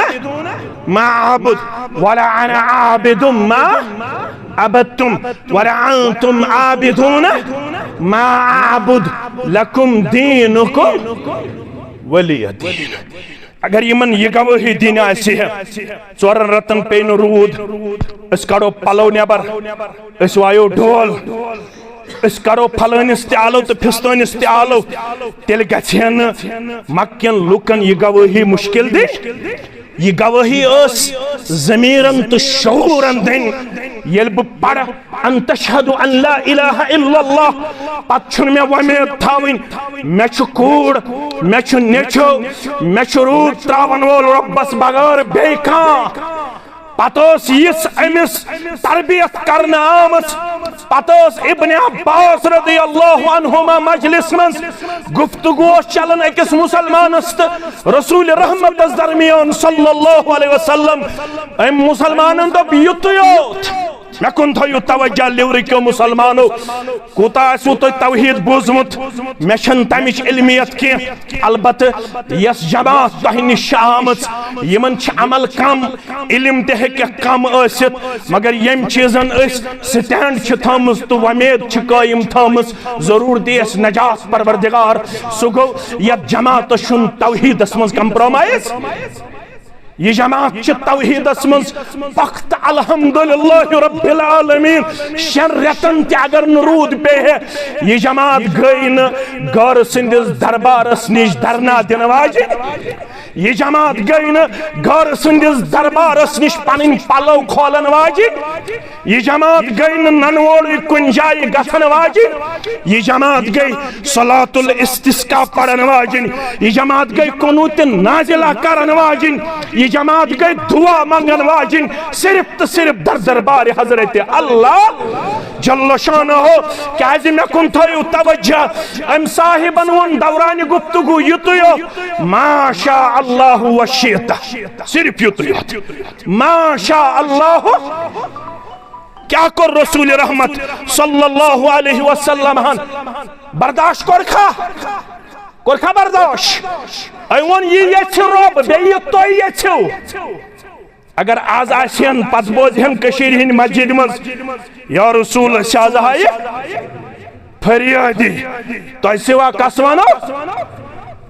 ما اعبد ولا انا عابد ما عبدتم ولا انتم عابدون ما اعبد لکم دینکم ولی دین۔ اگر یِمن یہِ گوٲہی دِنۍ آسہِ ہے، ژورن رٮ۪تن پیٚیہِ نہٕ روٗد، أسۍ کڑو پلو نٮ۪بر، أسۍ وایو ڈول، أسۍ کڑو پھلٲنِس تہِ آلو تہٕ پھستٲنِس تہِ آلو، تیٚلہِ گژھِ ہے نہٕ مکہٕ کٮ۪ن لوٗکن یہِ گوٲہی مُشکِل دِنۍ۔ یہِ گوٲہی ٲس ضمیرن تہٕ شعوٗرن دِنۍ۔ ییٚلہِ بہٕ پرٕ ان تشہد ان لا الہ الا اللہ، پتہٕ چھُنہٕ مےٚ وۄمید تھاوٕنۍ، مےٚ چھُ کوٗر، مےٚ چھُ نیٚچو، مےٚ چھُ روٗد تراون وول رۄبس بغٲر بیٚیہِ کانٛہہ۔ پتہٕ ٲس یِژھ أمِس تربیت کرنہٕ آمٕژ۔ پتہٕ ٲس ابن عباس رضی اللہ عنہما مجلس منٛز گفتگو اوس چلان أکِس مسلمانس تہٕ رسول رحمتس درمیان صلی اللہ علیہ وسلم۔ أمۍ مسلمانن دوٚپ، یُتُے یوت۔ مےٚ کُن تھٲیِو توجہ، لیورٕکیو مسلمانو، کوٗتاہ آسِوٕ تۄہہِ توحید بوٗزمُت، مےٚ چھَنہٕ تَمِچ علمیت کینٛہہ۔ البتہٕ یۄس جماعت تۄہہِ نِش چھِ آمٕژ، یِمن چھِ عمل کم، علم تہِ ہیٚکہِ کم ٲسِتھ، مگر ییٚمۍ چیٖزن أسۍ stand چھِ تھٲومٕژ تہٕ وۄمید چھِ قٲیِم تھٲومٕژ، ضروٗر دِیہِ اَسہِ نجات پروردگار۔ سُہ گوٚو، یَتھ جماعتس چھُنہٕ توحیدس منٛز compromise۔ یہ جماعت چھِ توحیدس منٛز پختہٕ، الحمدللہ رب العالمین۔ شٮ۪ن رٮ۪تن تہِ اگر نہٕ روٗد پیٚیہِ ہے، یہ جماعت گٔے نہٕ گٲرٕ سٕنٛدِس دربارس نِش دھرنا دِنہٕ واجِنۍ۔ یہ جماعت گٔے نہٕ گٲرٕ سٕنٛدِس دربارس نِش پنٕنۍ پلو کھولن واجِنۍ۔ یہ جماعت گٔے نہٕ ننہٕ وولٕے کُنہِ جایہِ گژھن واجِنۍ۔ یہ جماعت گٔے صلاۃ الاستسقا پرن واجِنۍ۔ یہ جماعت گٔے قنوت نازلہ کرن واجِنۍ۔ یہ جماعت گٔے دعا منگن واجِنۍ۔ صرف تہٕ صرف در دربار حضرت اللہ جل شانہ۔ کیازِ مےٚ کُن تھٲیِو توجہ، أمۍ صاحبن ووٚن دورانِ گفتگو یُتُے یوت، ما شاء اللہ و شئت، صرف یُتُے یوت، ما شاء اللہ۔ کیٛاہ کوٚر رسول رحمت صلی اللہ علیہ وسلم ہن؟ برداشت کوٚرکھا؟ کوٚرکھا برداشت؟ أمۍ ووٚن، یہِ یژھِ رۄب، بیٚیہِ یہِ تُہۍ یژھِو۔ اگر آز آسہِ ہن، پتہٕ بوزِ ہن کٔشیٖرِ ہِنٛدِ مسجدِ منٛز، یا رسول، أسۍ آز آیہِ فریادی، تۄہہِ سوا کس ونو؟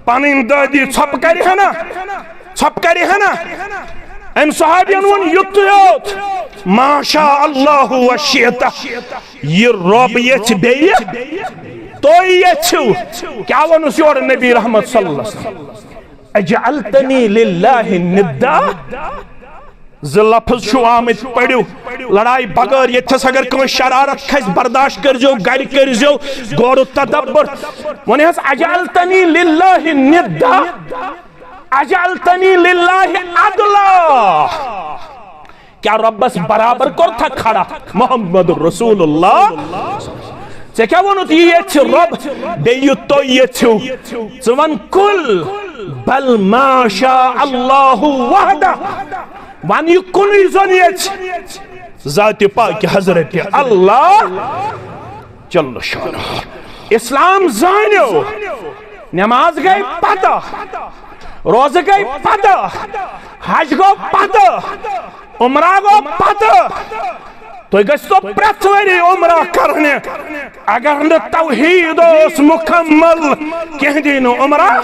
پنٕنۍ دٲدی ژھۄپہٕ کرِ ہنا، ژھۄپہٕ کرِ ہنا۔ أمۍ صحابین ووٚن یُتُے یوت، ما شاء اللہ و شئت، یہِ رۄب یژھِ بیٚیہِ تُہۍ یژھِو۔ کیٛاہ ووٚنُس یورٕ نبی رحمت صلی اللہ علیہ وسلم؟ اجعلتنی للہ ندا۔ زٕ لفظ چھُ آمٕتۍ، پٔرِو۔ لڑایہِ بغٲر ییٚتھس اگر کٲنٛسہِ شرارت کھسہِ، برداشت کٔرزیو، گرِ کٔرزیو غور و تدبر۔ وۄنۍ حظ، اجعلتنی للہ ندا، اجعلتنی للہ عدلا۔ کیا رۄبس برابر کوٚرتھا کھڑا؟ محمد رسول اللہ۔ ژےٚ کیٛاہ ووٚنُتھ، یہِ یژھِ رۄب، بیٚیہِ یہِ تُہۍ یژھِو؟ ژٕ وَن، قل بل ما شاء اللہ وحدہ۔ وَن، یہِ کُنُے زوٚن یژھِ، ذاتِ پاک حضرت اللہ جل شانہ۔ اسلام زٲنِو، نماز گٔے پتہٕ، روزٕ گٔے پتہٕ، حج گوٚو پتہٕ، عمرہ گوٚو پتہٕ۔ تُہۍ گٔژھتو پرٛٮ۪تھ ؤری عمرہ کرنہِ۔ اگر نہٕ توحید اوس مکمل، کینٛہہ دی نہٕ عمرہ،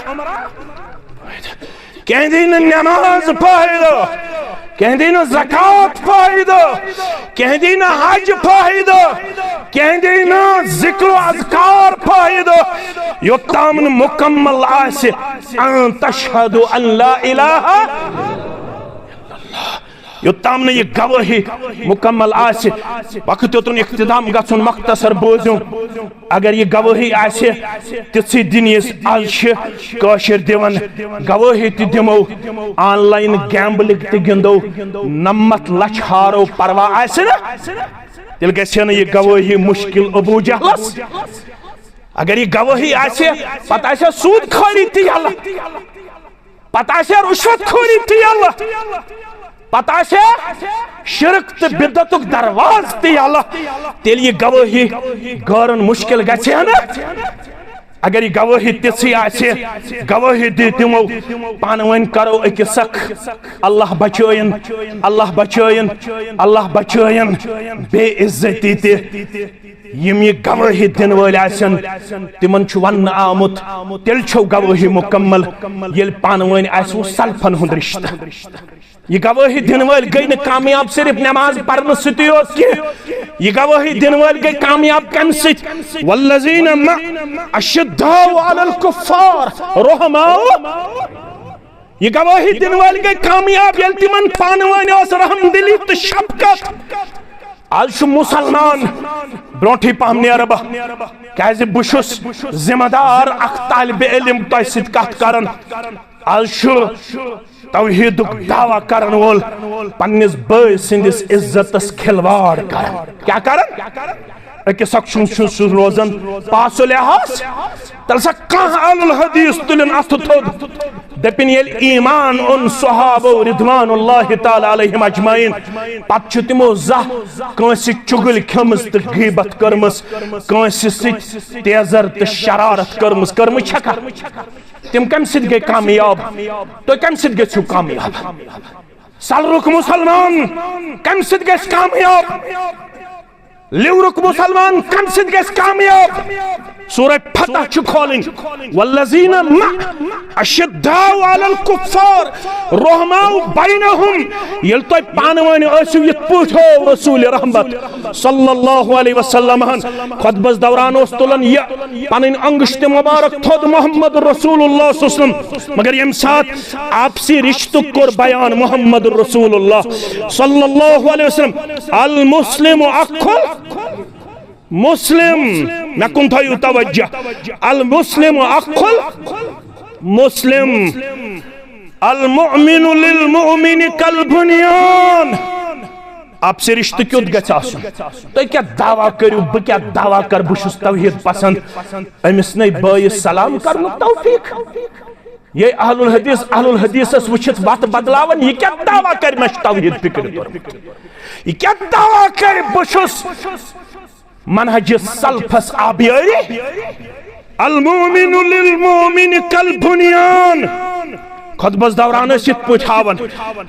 کینٛہہ دی نہٕ نماز فٲیدٕ، کینٛہہ دی نہٕ زکوٰۃ فٲیدٕ، کینٛہہ دی نہٕ حج فٲیدٕ، کینٛہہ دی نہٕ ذکر و اذکار فٲیدٕ، یوٚتام نہٕ مکمل آسہِ ان تشہد ان لا الہ۔ یوٚتام نہٕ یہِ گوٲہی مکمل آسہِ، وقت یوٚتن اختتام گژھُن، مختصر بوٗزِو۔ اگر یہِ گوٲہی آسہِ، تِژھٕے دِنۍ یِژھ از چھِ کٲشِر دِوان، گوٲہی تہِ دِمو، آن لائن گیمبلنگ تہِ گِنٛدو، نَمَتھ لَچھ ہارو، پرواہ آسہِ نہٕ، تیٚلہِ گژھِ نہٕ یہِ گوٲہی مشکل ابو جہلس۔ اگر یہِ گوٲہی آسہِ، پتہٕ آسہِ سود خوری تہِ یلہٕ۔ پتہٕ آسہِ رشوت خوری تہِ یلہٕ، پتہٕ آسہِ شرک تہٕ بدعتُک دروازٕ تہِ یلہٕ، تیٚلہِ یہِ گوٲہی غٲرن مشکل گژھِ ہا نہٕ۔ اگر یہِ گوٲہی تِژھٕے آسہِ، گوٲہی دِ تِمو، پانہٕ ؤنۍ کرو أکِس اکھ اللہ بچٲیِن، اللہ بچٲیِن، اللہ بچٲیِن بے عزتی تہِ۔ یِم یہِ گوٲہی دِنہٕ وٲلۍ آسن، تِمن چھُ وننہٕ آمُت، تیٚلہِ چھو گوٲہی مکمل، ییٚلہِ پانہٕ ؤنۍ آسہِ وۄنۍ سلفن ہُنٛد رشتہٕ۔ یہِ گوٲہی دِنہٕ وٲلۍ گٔے نہٕ کامیاب صرف نماز پرنہٕ سۭتی یوت کینٛہہ، یہِ گوٲہی دِنہٕ وٲلۍ گٔے کامیاب کمہِ سۭتۍ؟ والذین مع اشداء علی الکفار رحماء۔ یہِ گوٲہی دِنہٕ وٲلۍ گٔے کامیاب، ییٚلہِ تِمن پانہٕ ؤنۍ ٲس رحم دلی تہٕ شفقت۔ از چھُ مسلمان، برونٹھٕے پہم نیرٕ بہٕ، کیازِ بہٕ چھُس ذمہ دار اکھ طالب علم تۄہہِ سۭتۍ کتھ کران۔ از چھُ توحیدُک دعویٰ کرن وول پننِس بٲے سٕنٛدِس عزتس کھلواڑ کران۔ کیٛاہ کران؟ أکِس اکھ چھُ، چھُ سُہ روزان پاس و لحاظ۔ تیٚلہِ سا کانٛہہ اہل الحدیث تُلِن اَتھٕ تھوٚد، دٔپِن، ییٚلہِ ایمان اوٚن صحابو رضوان اللہ تعالیٰ علیہم اجمعین، پتہٕ چھِ تِمو زانٛہہ کٲنٛسہِ چُگٕلۍ کھیٚمٕژ تہٕ غیبت کٔرمٕژ، کٲنٛسہِ سۭتۍ تیزر تہٕ شرارت کٔرمٕژ، کٔرمٕژ چھکھا؟ تِم کمہِ سۭتۍ گٔے کامیاب؟ تُہۍ کمہِ سۭتۍ گٔژھِو کامیاب؟ سلرُک مسلمان کمہِ سۭتۍ گژھِ کامیاب؟ لیورُک مسلمان کمہِ سۭتۍ گژھِ کامیاب؟ سورہ فتح چھِ کھولٕنۍ۔ والذین مع اشداء علی الکفار رحماء بینہم۔ ییٚلہِ تۄہہِ پانہٕ ؤنۍ ٲسِو یِتھ پٲٹھۍ ہو رسول رحمت صلی اللہ علیہ وسلم ہن خطبس دوران اوس تُلان یہِ پنٕنۍ انگشت مبارک تھوٚد محمد رسول اللہ صلی اللہ علیہ وسلم، مگر ییٚمہِ ساتہٕ آپسی رشتُک کوٚر بیان محمد رسول اللہ صلی اللہ علیہ وسلم، المسلم اخل مسلم، مےٚ کُن تھٲیِو توجہ، المسلم اخل مسلم، المؤمن للمؤمن کالبنیان۔ آپسی رشتہٕ کیُتھ گژھِ آسُن؟ تُہۍ کیٛاہ دعویٰ کٔرِو، بہٕ کیٛاہ دعویٰ کَرٕ، بہٕ چھُس توحیٖد پسند، أمِس نے بٲیِس سلام کرنُک توفیٖق؟ یے اہل الحدیث، اہل الحدیثس وٕچھِتھ وتھ بدلاوان، یہِ کیٛاہ دعویٰ کرِ مےٚ چھُ توحیٖد فکرِ توٚرمُت؟ یہِ کیٛاہ دعویٰ کرِ بہٕ چھُس منہج سلفس آبیٲری؟ المؤمن للمؤمن کالبنیان۔ خطبس دوران ٲسۍ یِتھ پٲٹھۍ ہاوان،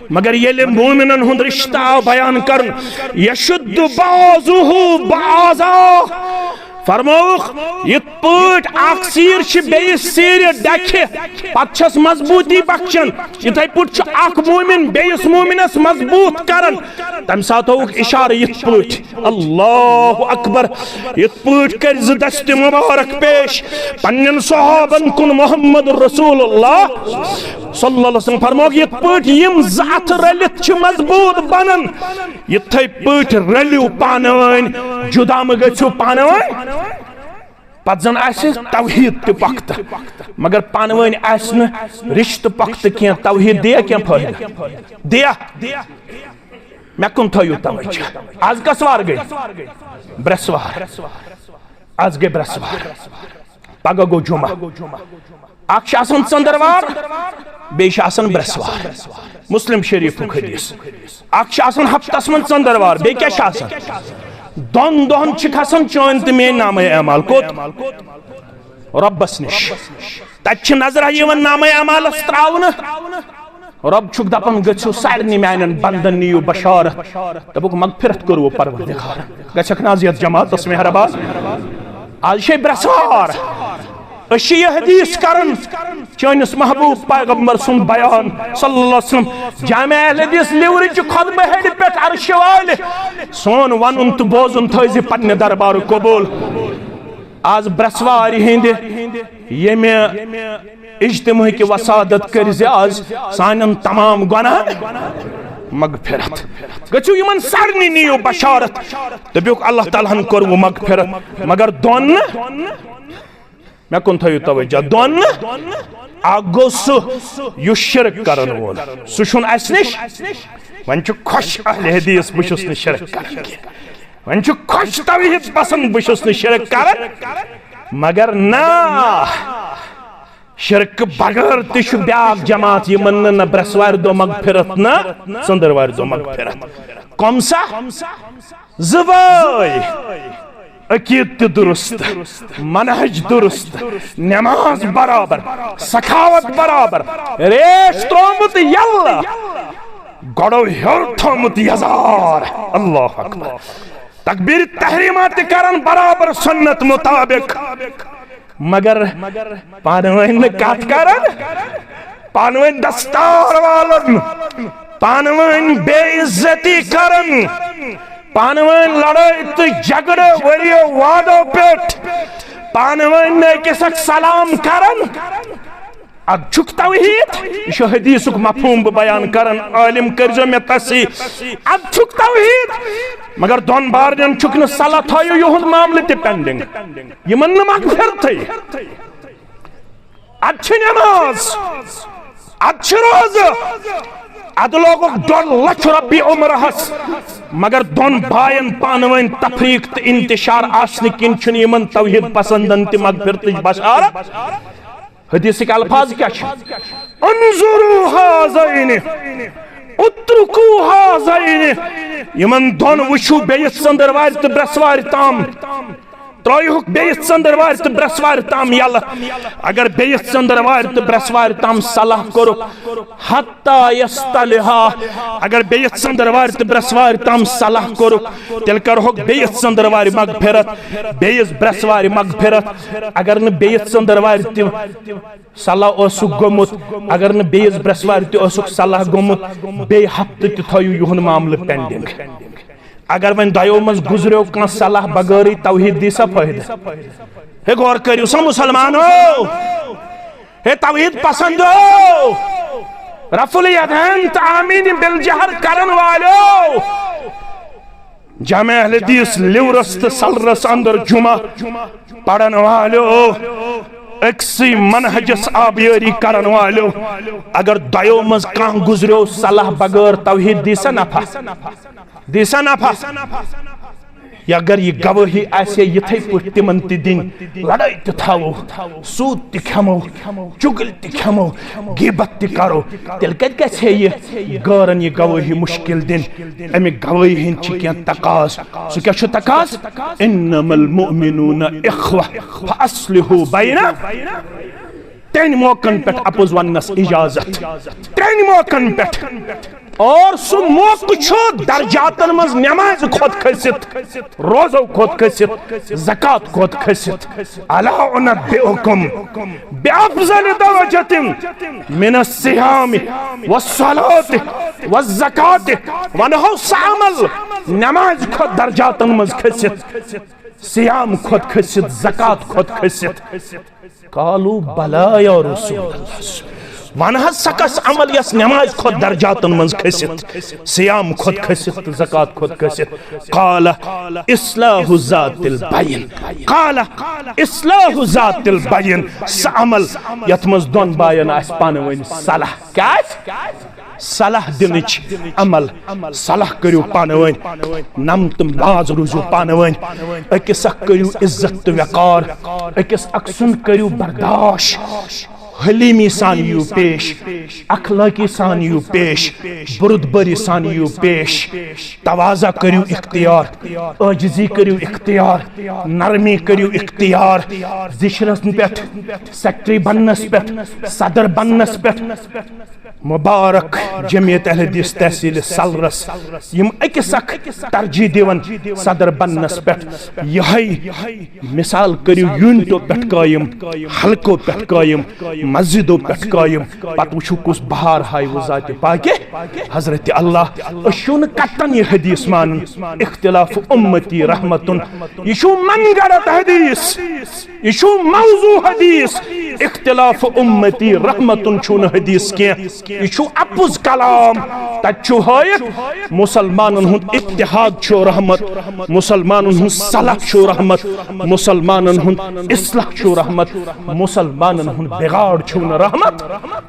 مگر ییٚلہِ مومنن ہُنٛد رشتہٕ آو بیان کرنہٕ، یشد بعضہ بعضا، فرمووُکھ، یِتھ پٲٹھۍ اکھ سیٖر چھِ بیٚیِس سیٖرِ ڈکھِ، پتہٕ چھس مضبوٗطی بخشان، یِتھے پٲٹھۍ چھُ اکھ مومن بیٚیِس مومنس مضبوٗط کران۔ تمہِ ساتہٕ ہووُکھ اشارٕ یِتھ پٲٹھۍ۔ اللہ اکبر۔ یِتھ پٲٹھۍ کٔرۍ زٕ دستِ مبارک پیش پننٮ۪ن صحابن کُن محمد رسول اللہ صلی اللہ علیہ وسلم۔ فرمووُکھ، یِتھ پٲٹھۍ یِم زٕ اتھٕ رٔلِتھ چھِ مضبوٗط بنان، یِتھے پٲٹھۍ رٔلِو پانہٕ ؤنۍ، جدا مہٕ گٔژھِو پانہٕ ؤنۍ۔ پتہٕ زن آسہِ توحیٖد تہِ پۄختہٕ، مگر پانہٕ ؤنۍ آسہِ نہٕ رشتہٕ پۄختہٕ کینٛہہ، توحیٖد دِیا کینٛہہ فٲیدٕ؟ دِیا؟ مےٚ کُن تھٲیِو توجہ۔ آز کس وار گٔے؟ برٛٮ۪سوار۔ آز گٔے برٛٮ۪سوار، پگاہ گوٚو جمعہ۔ اکھ چھِ آسان ژٔنٛدٕروار، بیٚیہِ چھِ آسان برٛٮ۪سوار۔ مسلم شریفُک حدیث۔ اکھ چھِ آسان ہفتس منٛز ژٔنٛدٕروار، بیٚیہِ کیٛاہ چھِ آسان؟ دۄن دۄہن چھِ کھسان چٲنۍ تہٕ میٲنۍ نامے اعمال۔ کوٚت؟ رۄبس نِش۔ تتہِ چھِ نظرہ یِوان نامے اعمالس تراونہٕ۔ رۄب چھُکھ دپان، گٔژھِو سارنٕے میانٮ۪ن بندن نِیِو بشارت۔ دوٚپُکھ، مغفرت کٔروٕ پروردگار، گژھکھ نہ حظ یتھ جماعتس مہربان؟ آز چھے برٛٮ۪سوار، أسۍ چھِ یہِ حدیث کران، چٲنِس محبوب پیغمبر سُنٛد بیان صلی اللہ علیہ وسلم۔ جامع اہل حدیث لیورٕچہِ خطبہٕ ہیٚرِ پٮ۪ٹھ عرشہِ والہِ سون ونُن تہٕ بوزُن تھٲیزِ پننہِ دربارُک قبول۔ آز برٛٮ۪سوارِ ہٕنٛدِ ییٚمہِ اجتماعٕکہِ وسادت کٔرۍ زِ آز سانٮ۪ن تمام گۄناہن مغفرت۔ گٔژھِو یِمن سارنٕے نِیِو بشارت۔ دٔپِوکھ، اللہ تعالیٰ ہن کوٚروٕ مغفرت، مگر دۄن نہٕ۔ مےٚ کُن تھٲیِو توجہ، دۄن نہٕ۔ اکھ گوٚو سُہ یُس شرک کرن وول، سُہ چھُنہٕ اسہِ نِش۔ وۄنۍ چھُ خۄش اہل حدیث، بہٕ چھُس نہٕ شرک کران کینٛہہ۔ وۄنۍ چھُ خۄش توحید پسند، بہٕ چھُس نہٕ شرک کران۔ مگر نہ، شرکہٕ بغٲر تہِ چھُ بیاکھ جماعت، یِمن نہٕ نہ برٛٮ۪سوارِ دۄہ مغفرت نہ ژٔنٛدٕروارِ دۄہ مغفرت۔ کۄم سا؟ زٕ بٲے، عقیٖد تہِ درست، منہج درست، نماز برابر، سخاوت برابر، ریش ترٛوومُت یلہٕ، گۄڈو ہیوٚر تھوٚومُت یزار۔ اللہ اکبر۔ تکبیر تحریمہ تہِ کران برابر سنت مطابق، مگر پانہٕ ؤنۍ نہٕ کتھ کران، پانہٕ ؤنۍ دستار والان، پانہٕ ؤنۍ بے عزتی کران، پانہٕ ؤنۍ لڑٲے تہٕ جھگڑٕ ؤریو وادو پٮ۪ٹھ، پانہٕ ؤنۍ نہٕ أکِس اکھ سلام کران۔ ادٕ چھُکھ توحید؟ یہِ چھُ حدیثُک مفہوم بہٕ بیان کران، عٲلِم کٔرۍزیو مےٚ تصحیح۔ ادٕ چھُکھ توحید؟ مگر دۄن بارنٮ۪ن چھُکھ نہٕ صلح، تھٲیِو یِہُنٛد معاملہٕ تہِ pending۔ یِمن نہٕ مغفرتھٕے۔ ادٕ چھِ نماز، ادٕ چھِ روزٕ، ادٕ لوگُکھ ڈۄڈ لچھ رۄپیہِ عمرہس، مگر دۄن باین پانہٕ ؤنۍ تفریق تہٕ انتشار آسنہٕ کِنۍ چھُنہٕ یِمن توحید پسندن تہِ مغفرتٕچ بشارت۔ حدیثٕکۍ الفاظ کیٛاہ چھِ؟ انظروا هذین، اترکوا هذین۔ یِمن دۄن وٕچھِو بیٚیِس ژٔنٛدٕروارِ تہٕ برٛٮ۪سوارِ تام۔ ترٲیہُکھ بیٚیہِ ژٔنٛدٕروارِ تہٕ برٛٮ۪سوارِ تام یَلہٕ۔ اگر بیٚیہِ ژٔنٛدٕروارِ تہٕ برٛٮ۪سوارِ تام صلاح کوٚرُکھ، حتیٰ یصطلحا، اگر بیٚیہِ ژٔنٛدٕروارِ تہٕ برٛٮ۪سوارِ تام صلاح کوٚرُکھ، تیٚلہِ کرہوکھ بیٚیہِ ژٔنٛدٕروارِ مغفرت، بیٚیِس برٛٮ۪سوارِ مغفرت۔ اگر نہٕ بیٚیہِ ژٔنٛدٕروارِ تہِ صلاح اوسُکھ گوٚمُت، اگر نہٕ بیٚیِس برٛٮ۪سوارِ تہِ اوسُکھ صلاح گوٚمُت، بیٚیہِ ہفتہٕ تہِ تھٲیِو یِہُنٛد معاملہٕ pending۔ اگر وۄنۍ دۄیو منٛز گُزریو کانٛہہ صلاح بغٲرٕے، توحید دی سا فٲیدٕ؟ ہے، غور کٔرِو سا مُسلمانو، ہے توحید پسندو، رفع الیدین تہٕ آمین بالجہر کرن والو، جامع اہل حدیث لورس تہٕ سلرس اندر جمعہ پرن والو، أکسٕے منہجس آبیٲری کرن والو، اگر دۄیو منٛز کانٛہہ گُزریو صلاح بغٲر، توحید دی سا نفع؟ دی سا نفع؟ یا اگر یہِ گوٲہی آسہِ ہے یِتھے پٲٹھۍ تِمن تہِ دِنۍ، لڑٲے تہِ تھاوو، سوٗد تہِ کھٮ۪مو، چُگلۍ تہِ کھٮ۪مو، غیبت تہِ کرو، تیٚلہِ کتہِ گژھِ ہے یہِ غٲرن یہِ گوٲہی مُشکِل دِنۍ؟ اَمہِ گوٲہی ہٕنٛدۍ چھِ کینٛہہ تقاضہٕ۔ سُہ کیٛاہ چھُ تقاضہٕ؟ انما المؤمنون اخوہ فاصلحوا بین۔ ترٛٮ۪ن موقعن پٮ۪ٹھ اپُز وننس اجازت، ترٛٮ۪ن موقعن پٮ۪ٹھ۔ اور سُہ موقعہٕ چھُ درجاتن منٛز نمازِ کھۄتہٕ کھٔسِتھ، روزو کھۄتہٕ کھٔسِتھ، زکوٰۃ کھۄتہٕ کھٔسِتھ۔ الا انبئکم بافضل درجة من الصیام والصلاة والزکاة، ونہو سُہ عمل نمازِ کھۄتہٕ درجاتن منٛز کھٔسِتھ، صیام کھۄتہٕ کھٔسِتھ، زکوٰۃ کھۄتہٕ کھٔسِتھ۔ قالوا بلی یا رسول اللہ۔ ون حظ سا کس عمل یس نماز کھۄتہٕ درجاتن منٛز کھٔسِتھ، صیام کھۄتہٕ کھٔسِتھ تہٕ زکوٰۃ کھۄتہٕ کھٔسِتھ۔ قال اصلاح ذات البین۔ قال اصلاح ذات البین۔ سُہ عمل یتھ منٛز دۄن باین آسہِ پانہٕ ؤنۍ صلاح۔ کیٛاہ آسہِ؟ صلاح دِنٕچ عمل۔ صلاح کٔرِو پانہٕ ؤنۍ، نم تہٕ باز روٗزِو پانہٕ ؤنۍ، أکِس اکھ کٔرِو عزت تہٕ وقار، أکِس اکھ سُنٛد کٔرِو برداش، حلیمی سان یِیِو پیش، اخلٲقی سان یِیِو پیش، بُرد بٲری سان یِیِو پیش، تواضع کٔرِو اختیار، عٲجزی کٔرِو اختیار، نرمی کٔرِو اختیار، زِشرس پٮ۪ٹھ، سیکرٹری بننس پٮ۪ٹھ، صدر بننس پٮ۪ٹھ، مبارک جمعیت اہل حدیث تحصیل سلرس، یم أکِس اکھ ترجیح دِوان صدر بننس پٮ۪ٹھ۔ یہے مثال کٔرِو یونٹو پٮ۪ٹھ قٲیِم، حلقو پٮ۪ٹھ قٲیِم، مسجدو پٮ۪ٹھ قٲیِم، پتہٕ وٕچھِو کُس بہار ہایہِ وٕ ذاتِ پاکہِ حضرت اللہ۔ أسۍ چھِو نہٕ کتن یہِ حدیث مانان، اختلاف امتی رحمتن، یہِ چھُو من گڑت حدیث۔ یہِ چھُ موضوع حدیث، اختلاف امتی رحمتن چھُنہٕ حدیث کینٛہہ، یہِ چھُ اپُز کلام۔ تتہِ چھُ ہٲیِتھ مُسلمانن ہُنٛد اتحاد چھُ رحمت، مُسلمانن ہُنٛد صلح چھُ رحمت، مُسلمانن ہُنٛد اصلاح چھُ رحمت، مُسلمانن ہُنٛد بگاڑ چھُنہٕ رحمت،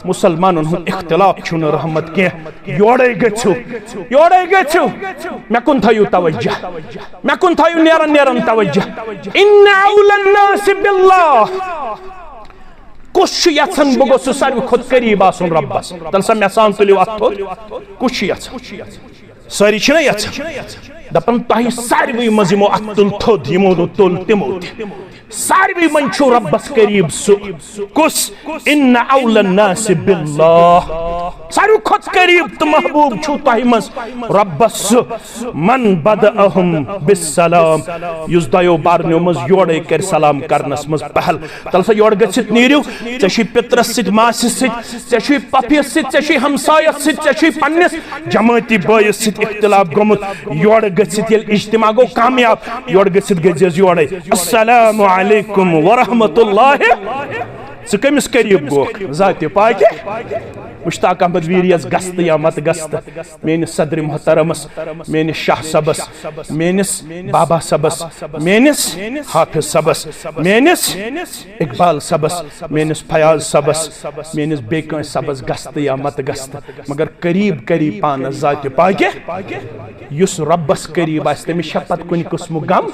مُسلمانن ہُنٛد اختلاف چھُنہٕ رحمت کینٛہہ۔ یورے گٔژھِو، یورے گٔژھِو، مےٚ کُن تھٲیِو توجہ۔ مےٚ کُن تھٲیِو نیران نیران توجہ۔ ان اولی الناس باللہ۔ کُس چھُ یژھان بہٕ گوٚژھُس ساروی کھۄتہٕ قریب آسُن رۄبس؟ تیٚلہِ سا مےٚ سان تُلِو اتھ تھوٚد۔ کُس چھُ یژھان؟ سٲری چھِنہ یژھان؟ دپان تۄہہِ ساروٕے منٛز یِمو اتھ تُل تھوٚد، یِمو نہٕ تُل تِمو تہِ۔ ساروٕے منٛز چھُ رۄبس قریب سُہ۔ کُس؟ ان اولی الناس باللہ۔ ساروی کھۄتہٕ قریب تہٕ محبوب چھُ تۄہہِ منٛز رۄبس سُہ۔ من بدأهم بالسلام، یُس دۄیو بارنیو منٛز یورے کرِ سلام کرنس منٛز پہل۔ تلہٕ سا یورٕ گٔژھِتھ نیٖرِو، ژےٚ چھُے پِترس سۭتۍ، ماسہِ سۭتۍ، ژےٚ چھُے پۄپھِس سۭتۍ، ژےٚ چھُے ہمسایس سۭتۍ، ژےٚ چھُے پننِس جمٲعتی بٲیِس سۭتۍ اختلاف گوٚمُت۔ یورٕ گٔژھِتھ ییٚلہِ اجتماع گوٚو کامیاب، یورٕ گٔژھِتھ گٔژھۍ زیوس یورے، السلام علیکم ورحمۃ اللہ۔ ژٕ کٔمِس قریب گوکھ؟ ذاتِ پاکہِ مشتاق احمد ویریس گستہٕ یا مت گستہٕ، میٲنِس صدر محترمس، میٲنِس شاہ صٲبس، میٲنِس بابا صٲبس، میٲنِس حافظ صٲبس، میٲنِس اقبال صٲبس، میٲنِس فیاض صٲبس، میٲنِس بیٚیہِ کٲنٛسہِ صٲبس گستہٕ یا مت گستہٕ، مگر قریب قریب پانس ذاتِ پاکہِ، یُس رۄبس قریب آسہِ، تٔمِس چھا پتہٕ کُنہِ قٕسمُک غم؟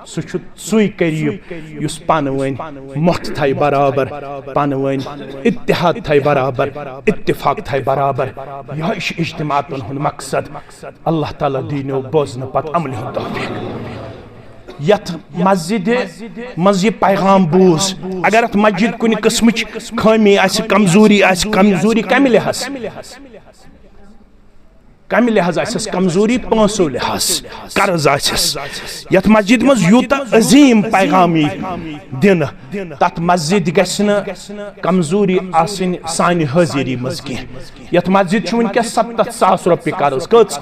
سُہ چھُ سُے قریب یُس پانہٕ ؤنۍ مۄٹھ تھایہِ برابر، پانہٕ ؤنۍ اتحاد تھایہِ برابر، اتفاق تھایہِ برابر۔ یہے چھُ اجتماعاتن ہُنٛد مقصد۔ اللہ تعالیٰ دِینو بوزنہٕ پتہٕ عملہِ ہُنٛد توفیق۔ یتھ مسجدِ منٛز یہِ پیغام بوٗز، اگر اتھ مسجد کُنہِ قٕسمٕچ خٲمی آسہِ، کمزوری آسہِ، کمزوری کمہِ لحاظ؟ کمہِ لحاظ آسٮ۪س کمزوری؟ پونٛسو لحاظ قرض آسٮ۪س۔ یتھ مسجد منٛز یوٗتاہ عظیٖم پیغام یی دِنہٕ، تتھ مسجد گژھِ نہٕ کمزوری آسٕنۍ سانہِ حٲضِری منٛز کینٛہہ۔ یتھ مسجد چھُ وٕنکیٚس ستتھ ساس رۄپیہِ قرض۔ کٔژ؟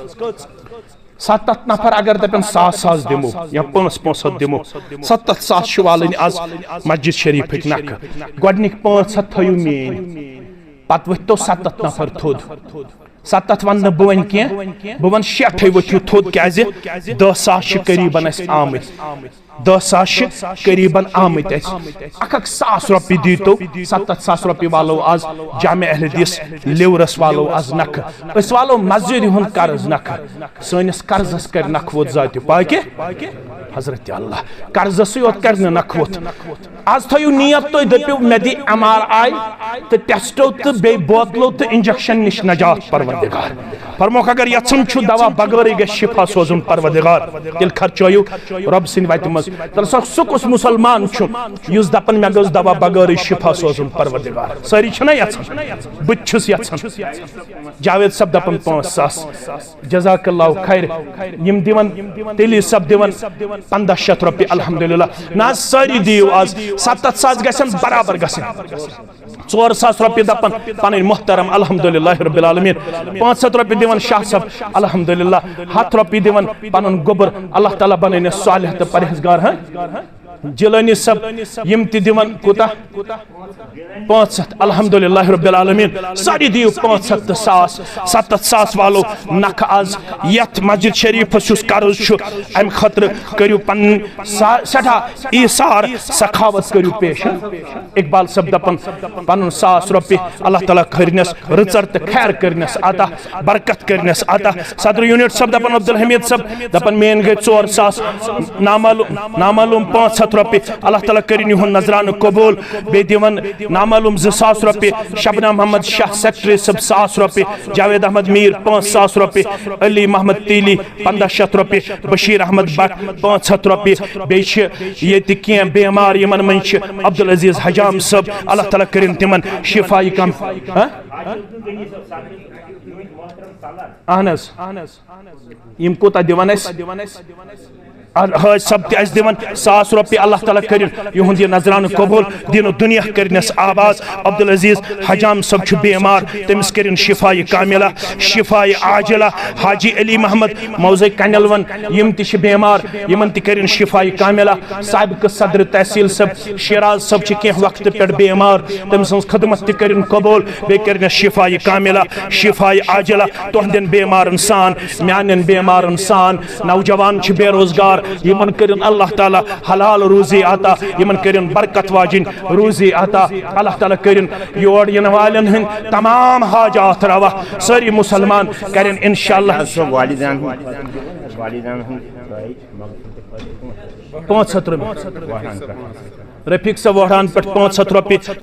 ستتھ نفر اگر دپن ساس ساس دِمو یا پانٛژھ پانٛژھ ہتھ دِمو، ستتھ ساس چھِ والٕنۍ از مسجد شریفٕکۍ نکھٕ۔ گۄڈنِکۍ پانٛژھ ہتھ تھٲیِو میٲنۍ، پتہٕ ؤتھۍ تو ستتھ نفر تھوٚد۔ ستتھ ونہٕ نہٕ بہٕ وۄنۍ کینٛہہ، بہٕ ونہٕ شیٹھے ؤتھِو تھوٚد، کیازِ دہ ساس چھِ قریباً اسہِ آمٕتۍ۔ دہ ساس چھِ قریباً آمٕتۍ اسہِ۔ اکھ اکھ ساس رۄپیہِ دیٖتو، ستتھ ساس رۄپیہِ والو از جامع اہل حدیث لیورس والو از نکھٕ۔ أسۍ والو مسجدِ ہُنٛد قرض نکھٕ۔ سٲنِس قرضس کرِ نکھٕ ووٚت ذاتِ پاکہِ حضرت اللہ۔ قرضسٕے یوت کرِ نہٕ نکھٕ ووٚت۔ از تھٲیِو نیت، تُہۍ دٔپِو، مےٚ دِ ایم آر آی تہٕ ٹیسٹو تہٕ بیٚیہِ بوتلو تہٕ انجیکشن نِش نجات، پروردگار۔ فرموکھ، اگر یژھُن چھُ دوا بغٲرٕے گژھِ شفا سوزُن پروردگار، تیٚلہِ خرچٲیِو رۄب سٕنٛدِ وتہِ منٛز۔ تیٚلہِ سا سُہ کُس مسلمان چھُ یُس دپان، مےٚ گوٚژھ دوا بغٲرٕے شفا سوزُن پروردگار؟ سٲری چھِنہ یژھان؟ بہٕ تہِ چھُس یژھان۔ جاوید صٲب دپان پانٛژھ ساس۔ جزاک اللہ خیر۔ یِم دِوان، تیلی صٲب دِوان پنٛداہ شیٚتھ رۄپیہِ، الحمدللہ۔ نہ حظ، سٲری دِیِو از، ستتھ ساس گژھن برابر گژھٕنۍ۔ ژور ساس رۄپیہِ دپان پنٕنۍ محترم، الحمدللہ رب العالمین۔ پانٛژھ ہتھ رۄپیہِ دِوان شاہ صٲب، الحمدللہ۔ ہتھ رۄپیہِ دِوان پنُن گوٚبُر، اللہ تعالیٰ بنٲینس صالح تہٕ پرہیزگار۔ ہاں، جیلانی صٲب، یِم تہِ دِوان کوٗتاہ؟ پانٛژھ ہتھ، الحمدللہ رب العالمین۔ سٲری دِیِو پانٛژھ ہتھ تہٕ ساس، ستتھ ساس والو نکھٕ از یتھ مسجد شریفس یُس قرض چھُ، امہِ خٲطرٕ کٔرِو پنٕنۍ سا-، سٮ۪ٹھاہ ایثار سخاوت کٔرِو پیش۔ اقبال صٲب دپان پنُن ساس رۄپیہِ، اللہ تعالیٰ کٔرنس رٕژر تہٕ خیر کٔرنس عطا، برکت کٔرنس عطا۔ صدر یونٹ صٲب دپان، عبدالحمید صٲب دپان، میٲنۍ گٔے ژور ساس، نامعلوم، نامعلوم پانٛژھ ہتھ رۄپیہِ، اللہ تعالیٰ کٔرِن یِہُنٛد نذرانہٕ قبوٗل۔ بیٚیہِ دِوان نامعلوم زٕ ساس رۄپیہِ، شبنم محمد شاہ سیکرٹری صٲب ساس رۄپیہِ، جاوید احمد میٖر پانٛژھ ساس رۄپیہِ، علی محمد تیلی پنٛداہ شیٚتھ رۄپیہِ، بشیر احمد بٹ پانٛژھ ہتھ رۄپیہِ۔ بیٚیہِ چھِ ییٚتہِ کینٛہہ بیمار، یِمن منٛز چھِ عبدالعزیز حجام صٲب، اللہ تعالیٰ کٔرِن تِمن شفا کام۔ ہاں؟ اہن حظ۔ یِم کوٗتاہ دِوان اَسہِ؟ آ، حٲج صٲب تہِ اَسہِ دِوان ساس رۄپیہِ، اللہ تعالیٰ کٔرِن یِہُنٛد یہِ نذرانہٕ قبوٗل، دیٖنُ دُنیا کٔرنَس آباد۔ عبدالعزیز حجام صٲب چھُ بیمار، تٔمِس کٔرِن شفایہِ کاملہ، شفایہِ عاجلہ۔ حاجی علی محمد موزے کنیلون، یِم تہِ چھِ بیمار، یِمن تہِ کٔرِن شفایہِ کاملہ۔ سابقہٕ صدر تحصیل صٲب شیراز صٲب چھِ کینٛہہ وقتہٕ پٮ۪ٹھ بیمار، تٔمۍ سٕنٛز خدمت تہِ کٔرِن قبوٗل، بیٚیہِ کٔرنَس شفایہِ کاملہ، شفایہِ عاجلہ۔ تُہنٛدٮ۪ن بیمارن سان، میانٮ۪ن بیمارن سان۔ نوجوان چھِ بے روزگار، یِمن کٔرِن اللہ تعالیٰ حلال روزی عطا، یِمن کٔرِن برکت واجِنۍ روزی عطا۔ اللہ تعالیٰ کٔرِن یور یِنہٕ والٮ۪ن ہٕنٛدۍ تمام حاجات روا۔ سٲری مسلمان کٔرِن انشاءاللہ۔ حظ، سُہ والدین ہُنٛد، والدین ہُنٛد پانٛژھ ہتھ رۄپیہِ۔ رفیق صٲب وۄہران پٮ۪ٹھ پانٛژھ ہتھ رۄپیہِ،